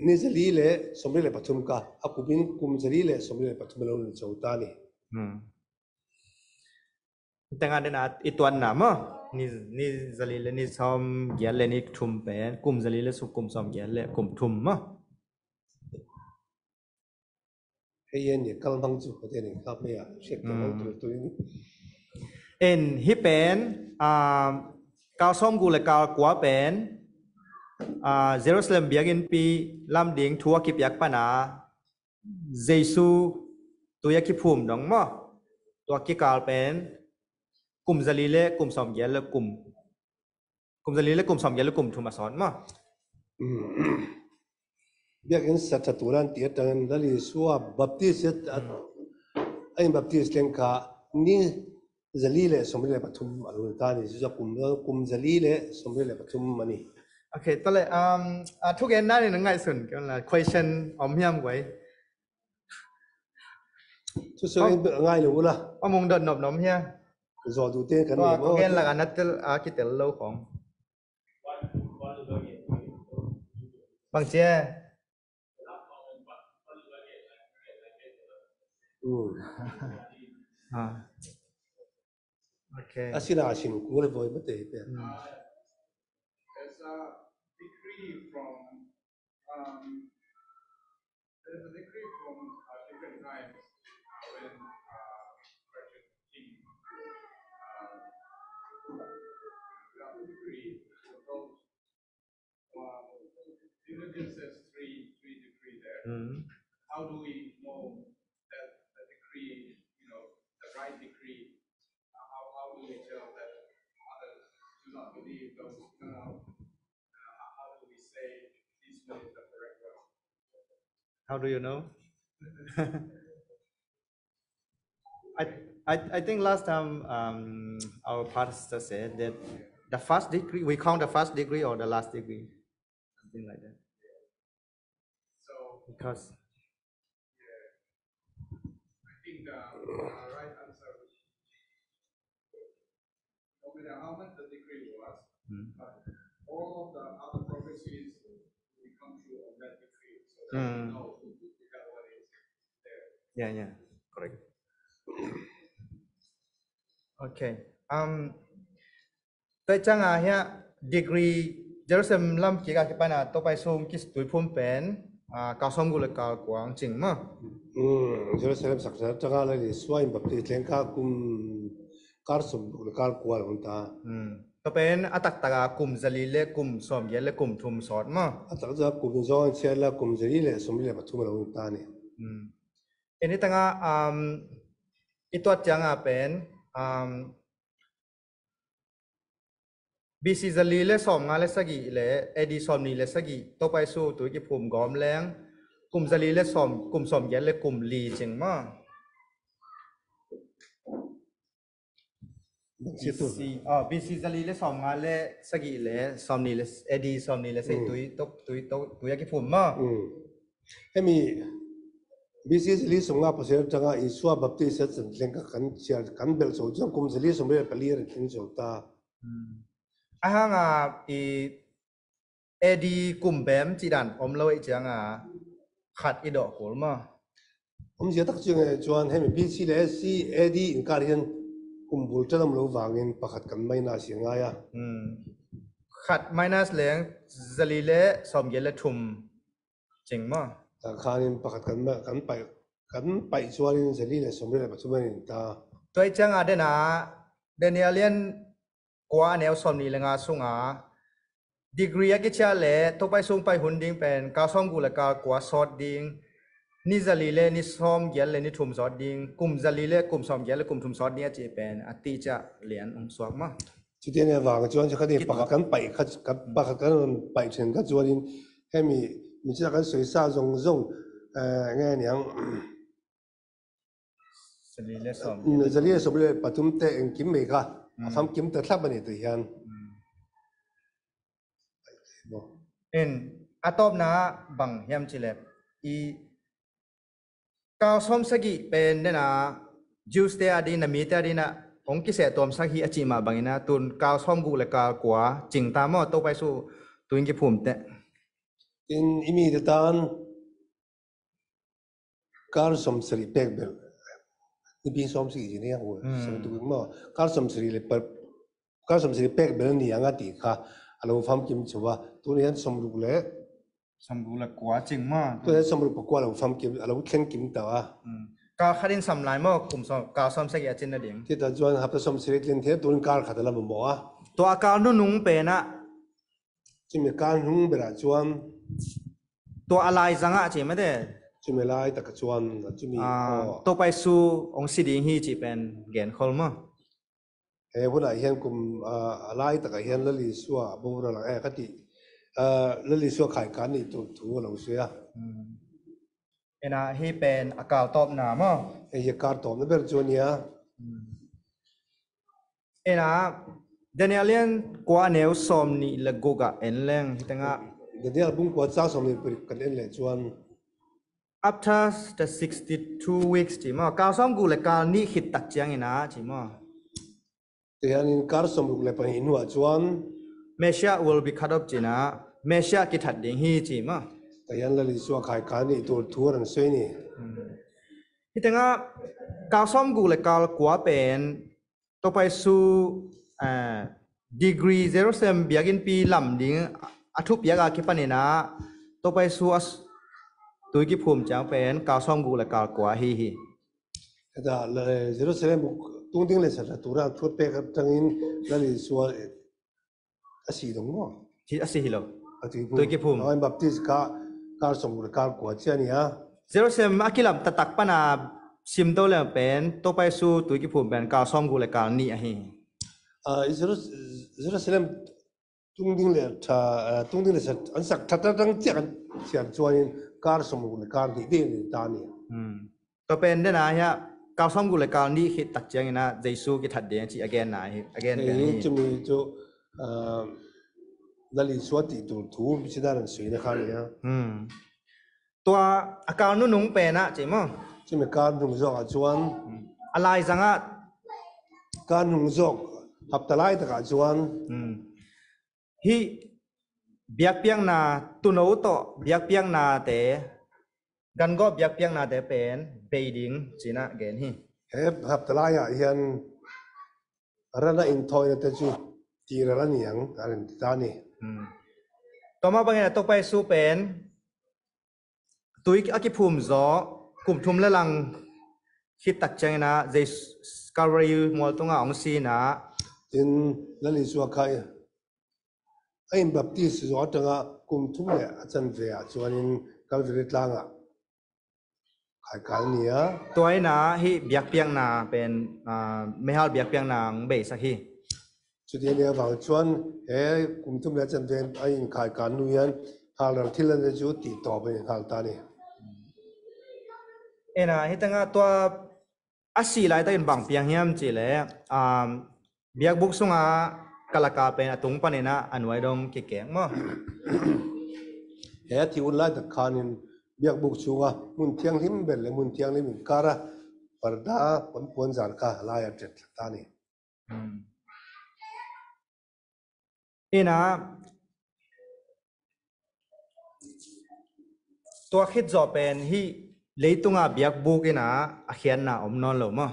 ni zali le sawmli le pathum kha, a kumin kum zali le sawmli le pathum a lo ni chho ta ni. Tengah dena i tuanna maw? Ni, ni zali le ni sawmgiat le ni thum pen, kum zali le su-, kum sawmgiat le kum thum maw? Hei en ni kal hmang chu, hei en ni kal hmang a, hriat kal hmang tu, tu ni. En, hi pen, ah, kal sawmguk le kal kua pen, ah, Jerusalem biakinnpi lam ding thu a kipiak pana, Jesu tui a kiphum dawng maw? Tua kikal pen kum zali le kum sawmgiat le kum, kum zali le kum sawmgiat le kum thum a sawt maw? Biakin satha turan ti atangin Lal Isua baptis a, a in baptis leng kha ni zali le sawmli le pathum a lo ta ni, Jesu kum, kum zali le sawmli le pathum a ni. Ok, tale, um, a thugen nan in ngaihsun, question om hiam guai? Chu chu ngai lo ula. A mung dot nop nom hia. Zo du te kan ni mo. Gen lak a na tel, a kitel lo khong. Bang chia. Mm. Ah. Okay. A sila a sin kul voi mate pe. Mm. There's a decree from, um, there's a decree from, uh, different times, uh, when, uh, Persian king, uh, got the decree to approach. Um, Diligence says three, three decree there. Mm. How do we know that the decree, you know, the right decree? Uh, how, how do we tell that others do not believe those? No, no. Uh, how, how do we say this one is the correct one? How do you know? I, I, I think last time, um, our pastor said that the first decree, we count the first decree or the last decree, something like that. So, because, yeah, I think the, uh, right answer would be no matter how much the decree was, but all of the other prophecies will come true on that decree. So that we know that what is there. Yeah, yeah, correct. Okay. Um, tua ciang a hia decree Jerusalem lam kik a kipan a Topa Jesu kis tuiphum pen, ah, kal sawmguk le kal kua ang cing maw? Mm, Jerusalem sakna tanga le Isua in baptis leng kha kum kal sawmguk le kal kua lo ta. Mm. Tua pen a taktak a kum zali le kum sawmgiat le kum thum sawt maw? A taktak a kum zawng ciat le kum zali le sawmli le pathum lo ta ni. Mm. En i tanga, um, i tuat ciang a pen, um, B C zali le sawmnga le sagih le A D sawmni le sagih Topa Jesu tui kiphum gawm leng kum zali le sawm, kum sawmgiat le kum li cing maw? B C, ah, B C zali le sawmnga le sagih le sawmni le A D sawmni le sagih tui, tui, tui a kiphum maw? Mm. Hemi B C zali sawmnga pasal tanga Isua baptis a chan leng kha kan sial kan bel so ciang kum zali sawmli le pali a rin tling so ta. Hmm. A hang a i A D kum bem cih dan om lo i ciang a khat i dawh kul maw? Om zia tak ciang e chuan hemi B C le C A D in kar hian kum bul ṭan om lo vangin pakhat kan minus hi ngai a. Hmm. Khat minus leng zali le sawmgiat le thum cing maw? Tah khanin pakhat kan ma-, kan paih, kan paih chuanin zali le sawmli le pathum a ni ta. Tua i ciang a dena Daniel lian kua a neu sawmni le nga sunga degree a kichiah le Topa Jesu pai hun ding pen kal sawmguk le kal kua sawt ding, ni zali le ni sawmgiat le ni thum sawt ding, kum zali le kum sawmgiat le kum thum sawt ding a cih pen a tih ciah lian hong suak maw? Chutiang a vang chuan, chu kha ni pakhat kan paih kha, kan, pakhat kan rawn paih ṭhin kha chuanin, hemi, mi chila kan sawi sa zawng zawng, eh, nge niang, zali le sawm, mm, zali le sawm le pathum te engkim mai kha, a famkim ta thlap a ni tih hian. Mm. In, a tawpna bang hiam chih leh, I kal sawm sagih pen dena Jews te a dingin, a mite a dingin a hong kiseh tuamsak hi a cih mah bangin a, tun kal sawm guk le kal kua cing ta maw, Topa Jesu tui kiphum teh? In i mite tan kal sawm sagih pek bel, nipi sawm sagih ci ni a, hmm, sawm tuk maw, kal sawm sagih le pa, kal sawm sagih pek bel ni a nga ti kha a lo famkim cuba, tuni hian sawm guk le, sawm guk le kua cing maw? Tuni hian sawm guk le kua lo famkim, a lo thleng kim ta a. Hmm. Kal khat in sam lai maw, kum sawm, kal sawm sagih a cin nading? Ti ta chuan hapta sawm sagih tlin thei, tuni kal khat a la mamaw a. Tua a kal nunung pen a, chumi kal nung berah chuan, tua a laizangah ci mate. Chumi lai takah chuan, chumi, ah, aw, Topa Jesu hong si ding hi cih pen genkhol maw? He hunah hian kum, ah, a lai takah hian Lal Isua boral ang, eh, ka ti, ah, Lal Isua khaikan nih tur thu a lo sawi a. Hmm. Ena, hei pen a kal tawpna maw? Hei hi a kal tawpna ber chu a nia. Hmm. Ena, Daniel lian kua a neu sawm nih le guk ah en leng hi tengah. Daniel bung kua chang sawm nih le guk kan en leh chuan, after the sixty-two weeks ci maw, kal sawm guk le kal nih khit tak ciangin a ci maw? Tihian in kal sawm guk le pahnih hnuah chuan, Messiah will be cut off ci-in a, Messiah kithat ding hi ci maw? Tihian Lal Isua khaikan nih tur thu a rawn sawi ni. Hmm. Hi tengah kal sawm guk le kal kua pen Topa Jesu, eh, degree Jerusalem biakinnpi lam ding a thupiak a kipanin a, Topa Jesu a s-, tui kiphum ciang pen kal sawm guk le kal kua hi hi. Heta, la, Jerusalem tung ding le sa tura thu pek aṭangin Lal Isua, eh, a sih dong maw? Hi, a sih hi lo. A tui phum. Tui kiphum. Johan Baptist kha kal sawm guk le kal kua ciang a nia. Jerusalem a kilam taktak pana sim to leng pen, Topa Jesu tui kiphum pen kal sawm guk le kal nih ahi. Ah, Jeru-, Jerusalem tung ding le tha, ah, tung ding le sa, an sak tha tha tang chiah an siam chuanin kal sawm guk le kal nih ding ni ta ni. Hmm. Tua pen dena hiah kal sawm guk le kal nih khit tak ciangin a Jesu kithat ding a ci a genna hi, a gen pen hi. Chumi chu, ah, Lal Isua tih tur thu, bichina ran suina kha nia. Hmm. Tua a kal nunung penah ci maw? Chumi kal nung zawkah chuan, hmm, a laizangah, kal nung zawk hapta lai takah chuan, hmm, hih biakpiakna, tuno tawh biakpiaknate, gangawh biakpiaknate pen bei ding ci-in a gen hi. He hapta laiah hian rana inthawinate chu tih rel a ni ang a rawn ti ta ni. Hmm. Tua mah bangin a Topa Jesu pen tui a kiphum zawh kum thum le lang khit tak ciangin a Jesu Calvary mual tungah hong si-in a. Tin, Lal Isua kha a inbaptis zawh aṭanga kum thum leh a chanve ah chuanin Calvary tlangah khaikan a ni a. Tua in a hih biakpiakna pen, ah, meihal biakpiakna hong beisak hi. Chuti a nih avang chuan he kum thum leh a chanve a inkhaikan nu hian hal ral thil a nih chu tih tawp a inhal ta a ni. Ena, hi tengah tua a sih lai takin bang piang hiam cih leh, um, biakbuk sunga kalaka pen a tung panin a, a nuai dawng kikek maw? He a thih hun lai tak khanin biakbuk chhunga hmun thianghlim ber leh hmun thianghlim inkara parda puan puan zar kha a lai a tet ta a ni. Hmm. Ina, tua khit zawh pen hih leitunga biakbuk ina a khiatna om nawn lo maw?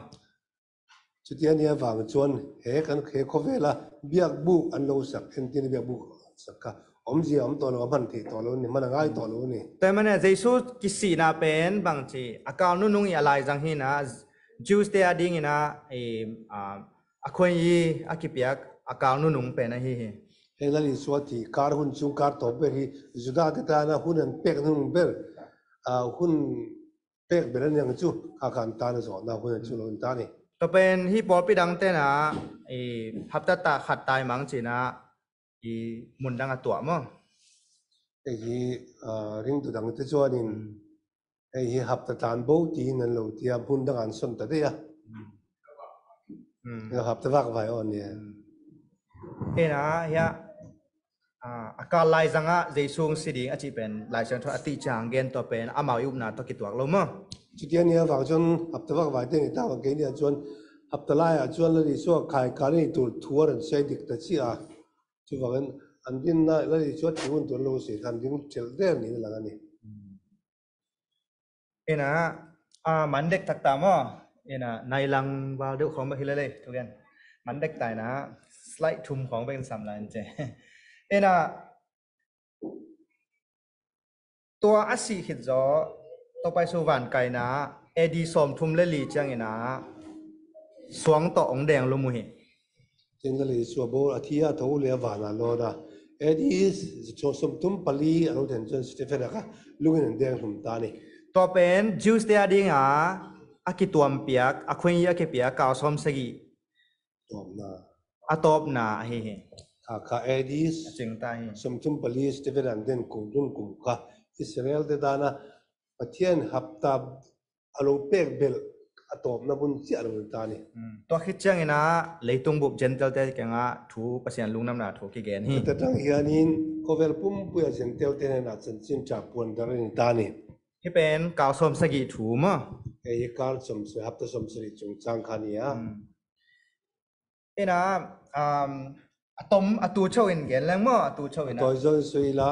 Chuti a nih avang chuan he kan, he khawvela biakbuk an lo sak, entirna biakbuk sak kha awmzia awm tawh lo, a hman theih tawh lo ni, hman a ngai tawh lo ni. Tua ahih manin Jesu kisihna pen bang chi, a kal nunung i a laizang hi ina, Jews te a dingin a, i, a, a khawi i a kipiak a kal nunung pen ahi hi. Hei Lal Isua thih kar hun chung kar tawp ber hi Juda te tana hun an pek nunung ber, a, hun pek ber a ni ang chu, kha khan tana zawhna hun an chu lo ni ta ni. Tua pen hi pawlpi dang tena, i, hapta ta khat taimang cina, i, hmun dang a tuah maw? Hei hi, a, ringtu dang te chuanin, hmm, hei hi hapta tlan bo tiin an lo tia, hmun dang an sawn ta daih a. Hmm. Hmm. Hei hapta vak vai aw nia. Hmm. Hei na, hia, a, a kal laizangah Jesu hong si ding a cih pen Lai Siangtho a tih ciang gen tua pen amau i upna tawh kituak lo maw? Cutia ni a vang cun hapta vakvai te ni ta vang kei ni a cun hapta lai ah cun Lal Jesu a khai kal ni tur thu a ran sei dik ta ci a. Cu vangin an dinna Lal Jesu a thu hun tuan lo si khan ding ṭhelh der ni na lang a ni. Ina, a, man dek taktak maw? Ina, nai lang val deuh khawng bek hi lele, thugen. Man dek ta ina, slide thum khawng bek in sam lai in ce. Ina, tua a sih khit zaw, Topa Jesu van kaina, A D sawmthum le li ciang ina, suang tawh hong deng lum uh hi. Cin Lal Jesu a bawl a thi a tho le a van a lawt a. A D sawmthum pali a lo then cun Stephen a kha lungin an deng hlum ta ni. Tua pen Jews te a dinga a kituampiak, a khuaingi a kipiak kal sawm sagih. Tawpna. A tawpna ahi hi. Kha kha A D a cing ta hi. Sawmthum pali Stephen an den kum hlum kum kha Israel te dana Pathian hapta a lo pek belh a tawpna hun ciah lo ta ni. Mm. Tua khit ciangin ah leitung bup Gentile te kiangah thu Pasian lungnamna thu kigen hi. Tatang hianin khawvel pumpui a Gentile te hnenah chanchin ṭha puan dar in ta ni. Hi pen kal sawm sagih thu maw? Hei hi kal sawm sagih, hapta sawm sagih cung cang kha ni a. Mm. Ina, um, a tom, a tu cho in gen leng maw, a tu cho in a. Tawi zawn sui la.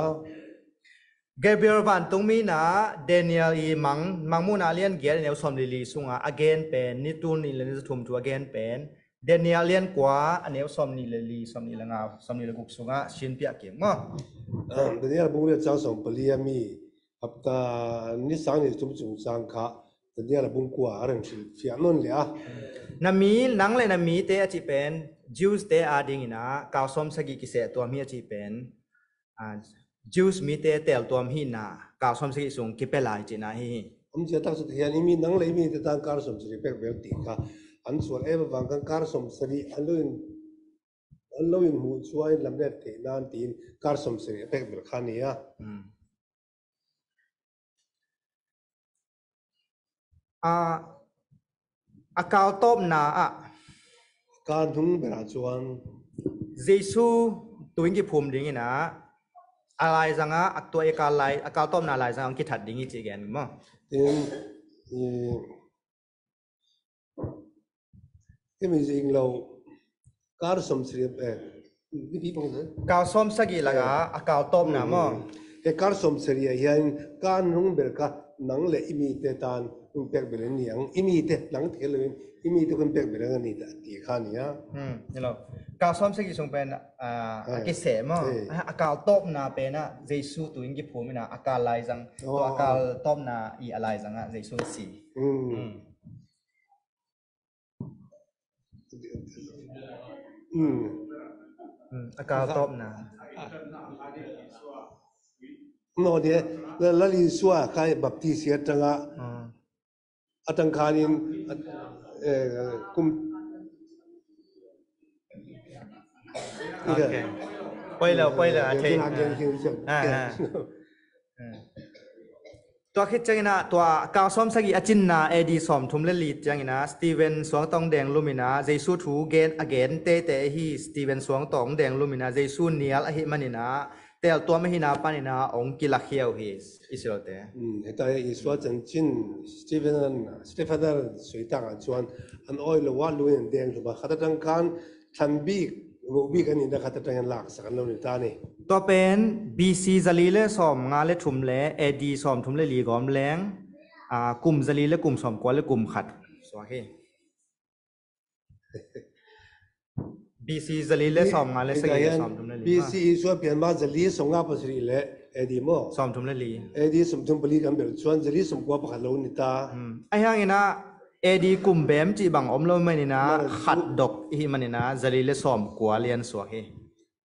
Gabriel vantungmi na Daniel i mang, mangmuhna lian giat a neu sawm li li sunga a gen pen, ni tul ni le ni thum thu a gen pen, Daniel lian kua a neu sawm ni le li, sawm ni le nga, sawm ni le guk sunga sin piak kim maw? Daniel bung riat cang sawm pali a mi, hapta ni sang ni thum cung cang kha Daniel a bung kua a ran hrilhfiah nawn le a. Na mi, nang le na mite a cih pen Jews te a dingin ah kal sawm sagih kiseh tuam hi a cih pen, ah, Jews mite tel tuam hi na kal sawm sagih sung kipia lai cihna hi hi. Om cia tak sut hian i mi, nang le i mite tan kal sawm sagih pek bel ti kha an sual em avang kan kal sawm sagih an lo in, an lo in hmuh chuan lam let theih nan tiin kal sawm sagih a pek bel kha ni a. Hmm. A, a kal tawpna ah, kal hnung berah chuan Jesu tuin kiphum dingin ah a laizangah a tua i kal lai, a kal tawpna laizangah kithat ding i cih gen maw? Tin, i, Hemi zing lo, kar sawm sagih, eh, nipi pang na? Kar sawm sagih laka, eh, a kar tawpna maw? Hmm. He kar sawm sagih ah hian kar hnung ber kha nang leh i mite tan hun pek ber an ni ang. I mite, nang ti kha loin, i mite hun pek ber an ni ta, ti kha ni a. Hmm, ni lo. Kar sawm sagih sung pen, ah, a, eh, kiseh maw? Eh. A, a kar tawpna pen ah, Jesu tuin kiphum in ah, a kar laizang. Oh, tua a kar tawpna i a laizang ah, Jesu si. Hmm. Hmm. Hmm. Hmm, a kal tawpna. No, dia, la, la Isua kha baptisi atanga, hmm, atang khanin, eh, kum. Okay. Poi lo, poi lo, a thei. Ah, ah. Hmm. Tua khit ciangin ah, tua kal sawm sagih a cinna A D sawm thum le li ciangin ah, Stephen suang tawh hong deng lumin ah, Jesu thu gen, a gen teitei hi, Stephen suang tawh hong deng lumin ah, Jesu nial ahih manin ah, teltuam ahihna panin ah, hong kilakhia uh hi, Israel te. Hmm, heta hi Isua chanchin, Stephen an, Stephen an suitak ah chuan, an awi lo a, luin an deng hlum a, khat atang khan, thlan bik, ruh bik an ina khat atang hian laksak an lo ni ta ni. Tua pen B C zali le sawm nga le thum le A D sawm thum le li gawm leng, ah, kum zali le kum sawm kua le kum khat. Suak hi. B C zali le sawm nga le sagih le sawm thum le li. B C Isua pian ma zali sawm nga pasarih le A D maw? Sawm thum le li. A D sawm thum pali kan bel chuan zali sawm kua pakhat lo ni ta. Hmm. A hiangin ah A D kum bem cih bang om lo manin ah, khat dok ihi manin ah, zali le sawm kua lian suak hi.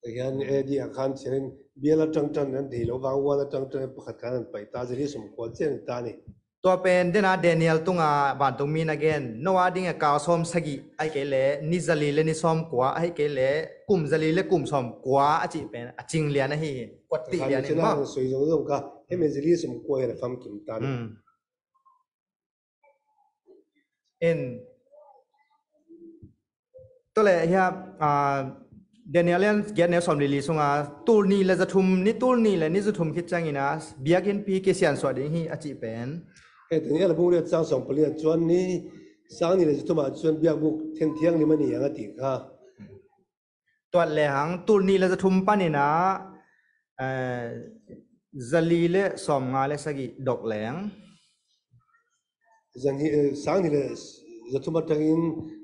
Hian A D ah khan thirin bial atang tan an thei lo vang, huan atang tan pakhat khan an paih ta, zali sawm kua chiah an ta ni. Tua pen dena Daniel tunga vantungmi in a gen, Noah ding a kal sawm sagih, ahih kei le ni zali le ni sawm kua, ahih kei le kum zali le kum sawm kua a cih pen a cing lian ahi hi. Kuat tih lian in maw? Sawi zawng zawng kha, hemi zali sawm kua hian a famkim ta ni. Hmm. In. Tua leh hian, ah, Daniel lian giat neu sawmli li sunga tul nih le za thum, ni tul nih le ni za thum khit ciangin a biakinnpi kisiansuah ding hi a cih pen. He Daniel a bung riat cang sawm pali a chuan ni sang nih le za thum ah chuan biakbuk then thianghlim a ni ang a ti kha. Tuat lehang tul nih le za thum panin a, eh, za li le sawmnga le sagih dawk leng. Zan hi, eh, sang nih le za thum aṭangin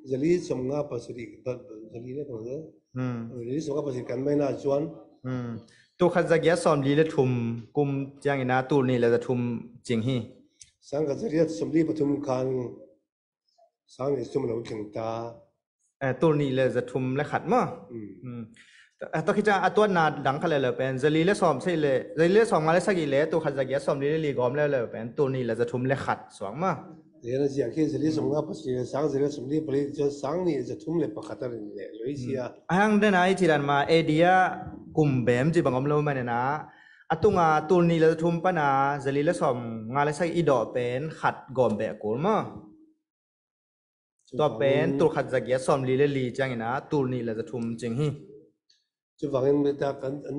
za li sawmnga pasarih, pa-, pa-, za li le kawng le. Hmm. Za li sawmnga pasarih kan mai na chuan. Hmm. Tul khat za giat sawmli le thum kum ciangin a tul nih le za thum cing hi. Sang khat za giat sawmli pathum khan sang nih za thum lo tling ta. Eh, tul nih le za thum le khat maw. Hmm. Hmm. A, tua khit ciang a tuatna dang khat le lo pen za li le sawm sagih le, za li le sawmnga le sagih le tul khat za giat sawmli le li gawm le lo pen tul nih le za thum le khat suak maw. Zia na ziak hi za li sawmnga pasarih le sang za li sawmli pali chuan sang nih za thum le pakhat a rin leh lo hi sia. Hmm. A hang dena i ci dan ma A D a kum bem ci bang om lo manin a, a tunga tul nih le za thum pana za li le sawmnga le sagih i dawh pen khat gawm beh kul maw. Tua pen tul khat za giat sawmli le li ciangin a tul nih le za thum cing hi. Chuvangin mita kan an,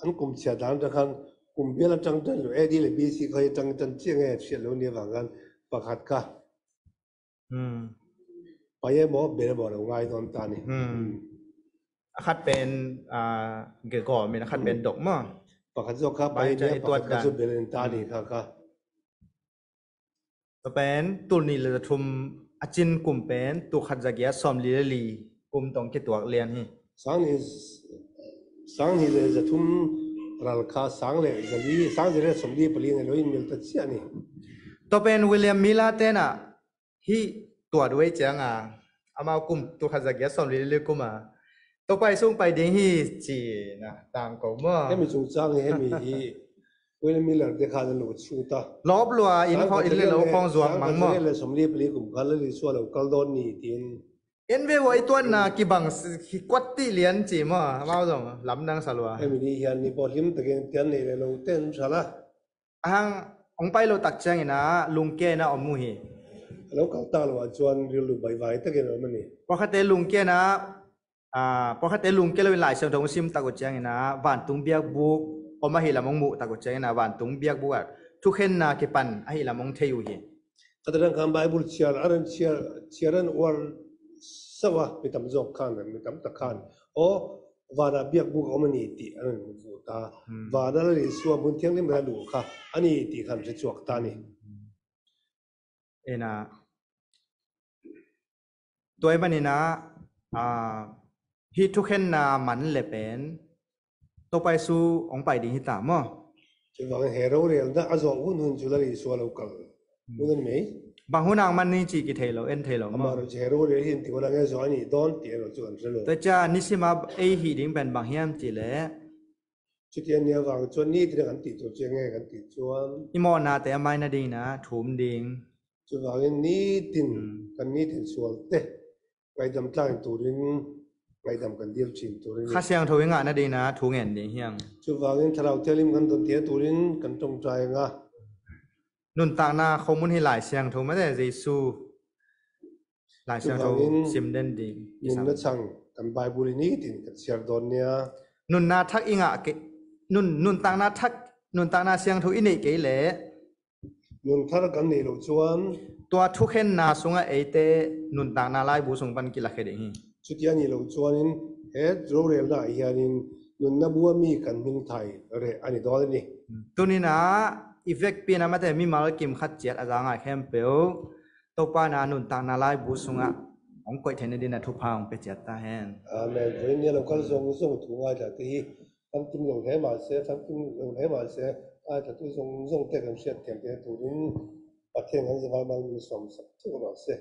an kum chhiat dan aṭang khan kum bial aṭang ṭan lo A D le B C kha aṭang ṭan chiang e hriat lo ni avang khan pakhat kha. Hmm. Pai emaw bel emaw lo ngai dawn ta ni. Hmm. A khat pen, ah, ge gawm in a khat pen dawk maw. Pakhat zawk kha pai nia, pakhat kha chu bel in ta ni kha kha. Tua pen tul nih le za thum a cin kum pen tul khat za giat sawmli le li kum tawh kituak lian hi. Sang nih, sang nih le za thum ral kha sang le za li, sang za li le sawmli pali nei lo in mil ta chiah ni. Tua pen William Miller tena hi tuat wei cianga amau kum tul khat za giat sawmli le li kuma Topa i sung pai ding hi ci na tangko maw. Hemi chungchang hi hemi hi William Miller te kha na lo chu ta. Lawp lua in khawng in le lo khawng zuak mang maw. Sang khat za giat le sawmli pali kum kha Lal Isua lo kal dawn ni tin. En ve ua i tuanna kibang hi kuat tih lian ci maw. Amau zong lamdang sa lua. Hemi ni hian ni pawh hlim takin tian nei le lo ten hrala. A hang hong pai lo tak ciangin a lungke na om uh hi. A lo kal ta lo ah chuan rilru baihvai takin a awm a ni. Pawlkhatte lungke na, ah, pawlkhatte lungke lo in Lai Siangtho hong sim tak uh ciangin a vantung biakbuk om ahi lam hong muh tak uh ciangin a vantung biakbuk ah thukhenna kipan ahi lam hong thei uh hi. Khata dang khan Bible chhiar, a ran chhiar, chhiar an uar sauh a, mi tam zawk khan, mi tam tak khan. Aw, vana biakbuk a awm a ni tih an rawn vuh ta. Hmm. Vana Lal Isua hmun thianghlim a luh kha a ni tih khan hre chuak ta ni. Ena, tua ahih manin a, ah, hih thukhenna man le pen Topa Isu hong pai ding hi ta maw? Chuvangin he rorelna a zawh hun hun chu Lal Isua lo kal hun a ni mai. Bang hun ang man ni cih kithei lo, en thei lo maw? Amah ruh chu he rorel hi an ti ula nge zawh a nih dawn tih erawh chu kan hre lo. Tua ciang nisima ei hih ding pen bang hiam cih leh? Chuti a nia vang chuan nitin kan tih tur chiang nge kan tih chuan i mawhnate a mai nadingin a thum ding. Chuvangin nitin kan nitin sual te ngaihdam tlangin turin ngaihdam kan dil ṭhin turin. Kha Siangtho i ngah nadingin a thu ngen ding hiang. Chuvangin Thlarau Thianghlim kan dawn theihna turin kan ṭawngṭai ang a. Nuntakna khomun hi Lai Siangtho mate Jesu. Lai Siangtho sim den ding i sam. Nunna chang kan Bible i nitin kan chhiar dawn nia. Nunna thak i ngah kei, nun, nuntakna thak, nuntakna siangtho i neih kei leh nun thar kan neih loh chuan tua thukhenna sungah eite nuntakna laibu sung pan kilakhia ding hi. Chutia nih loh chuanin he rorelna ah hianin nunna bua mi kan hming thai reh a ni dawn a ni. Tunin a i vekpi in a mate mimal kim khat chiat a za ngai khempeuh Topa in a nuntakna laibu sungah hong koih theihna dingin a thupha hong pia chiat ta hen. Amen. Vawiin nia lo kal zawng zawng thu ngaithlate hi, famkim lo hle mah se, famkim lo hle mah se, ngaithlatu zawng zawngte kan hriat thiam theihna turin Pathian kan zavai mal min sawmsak theuh mah se.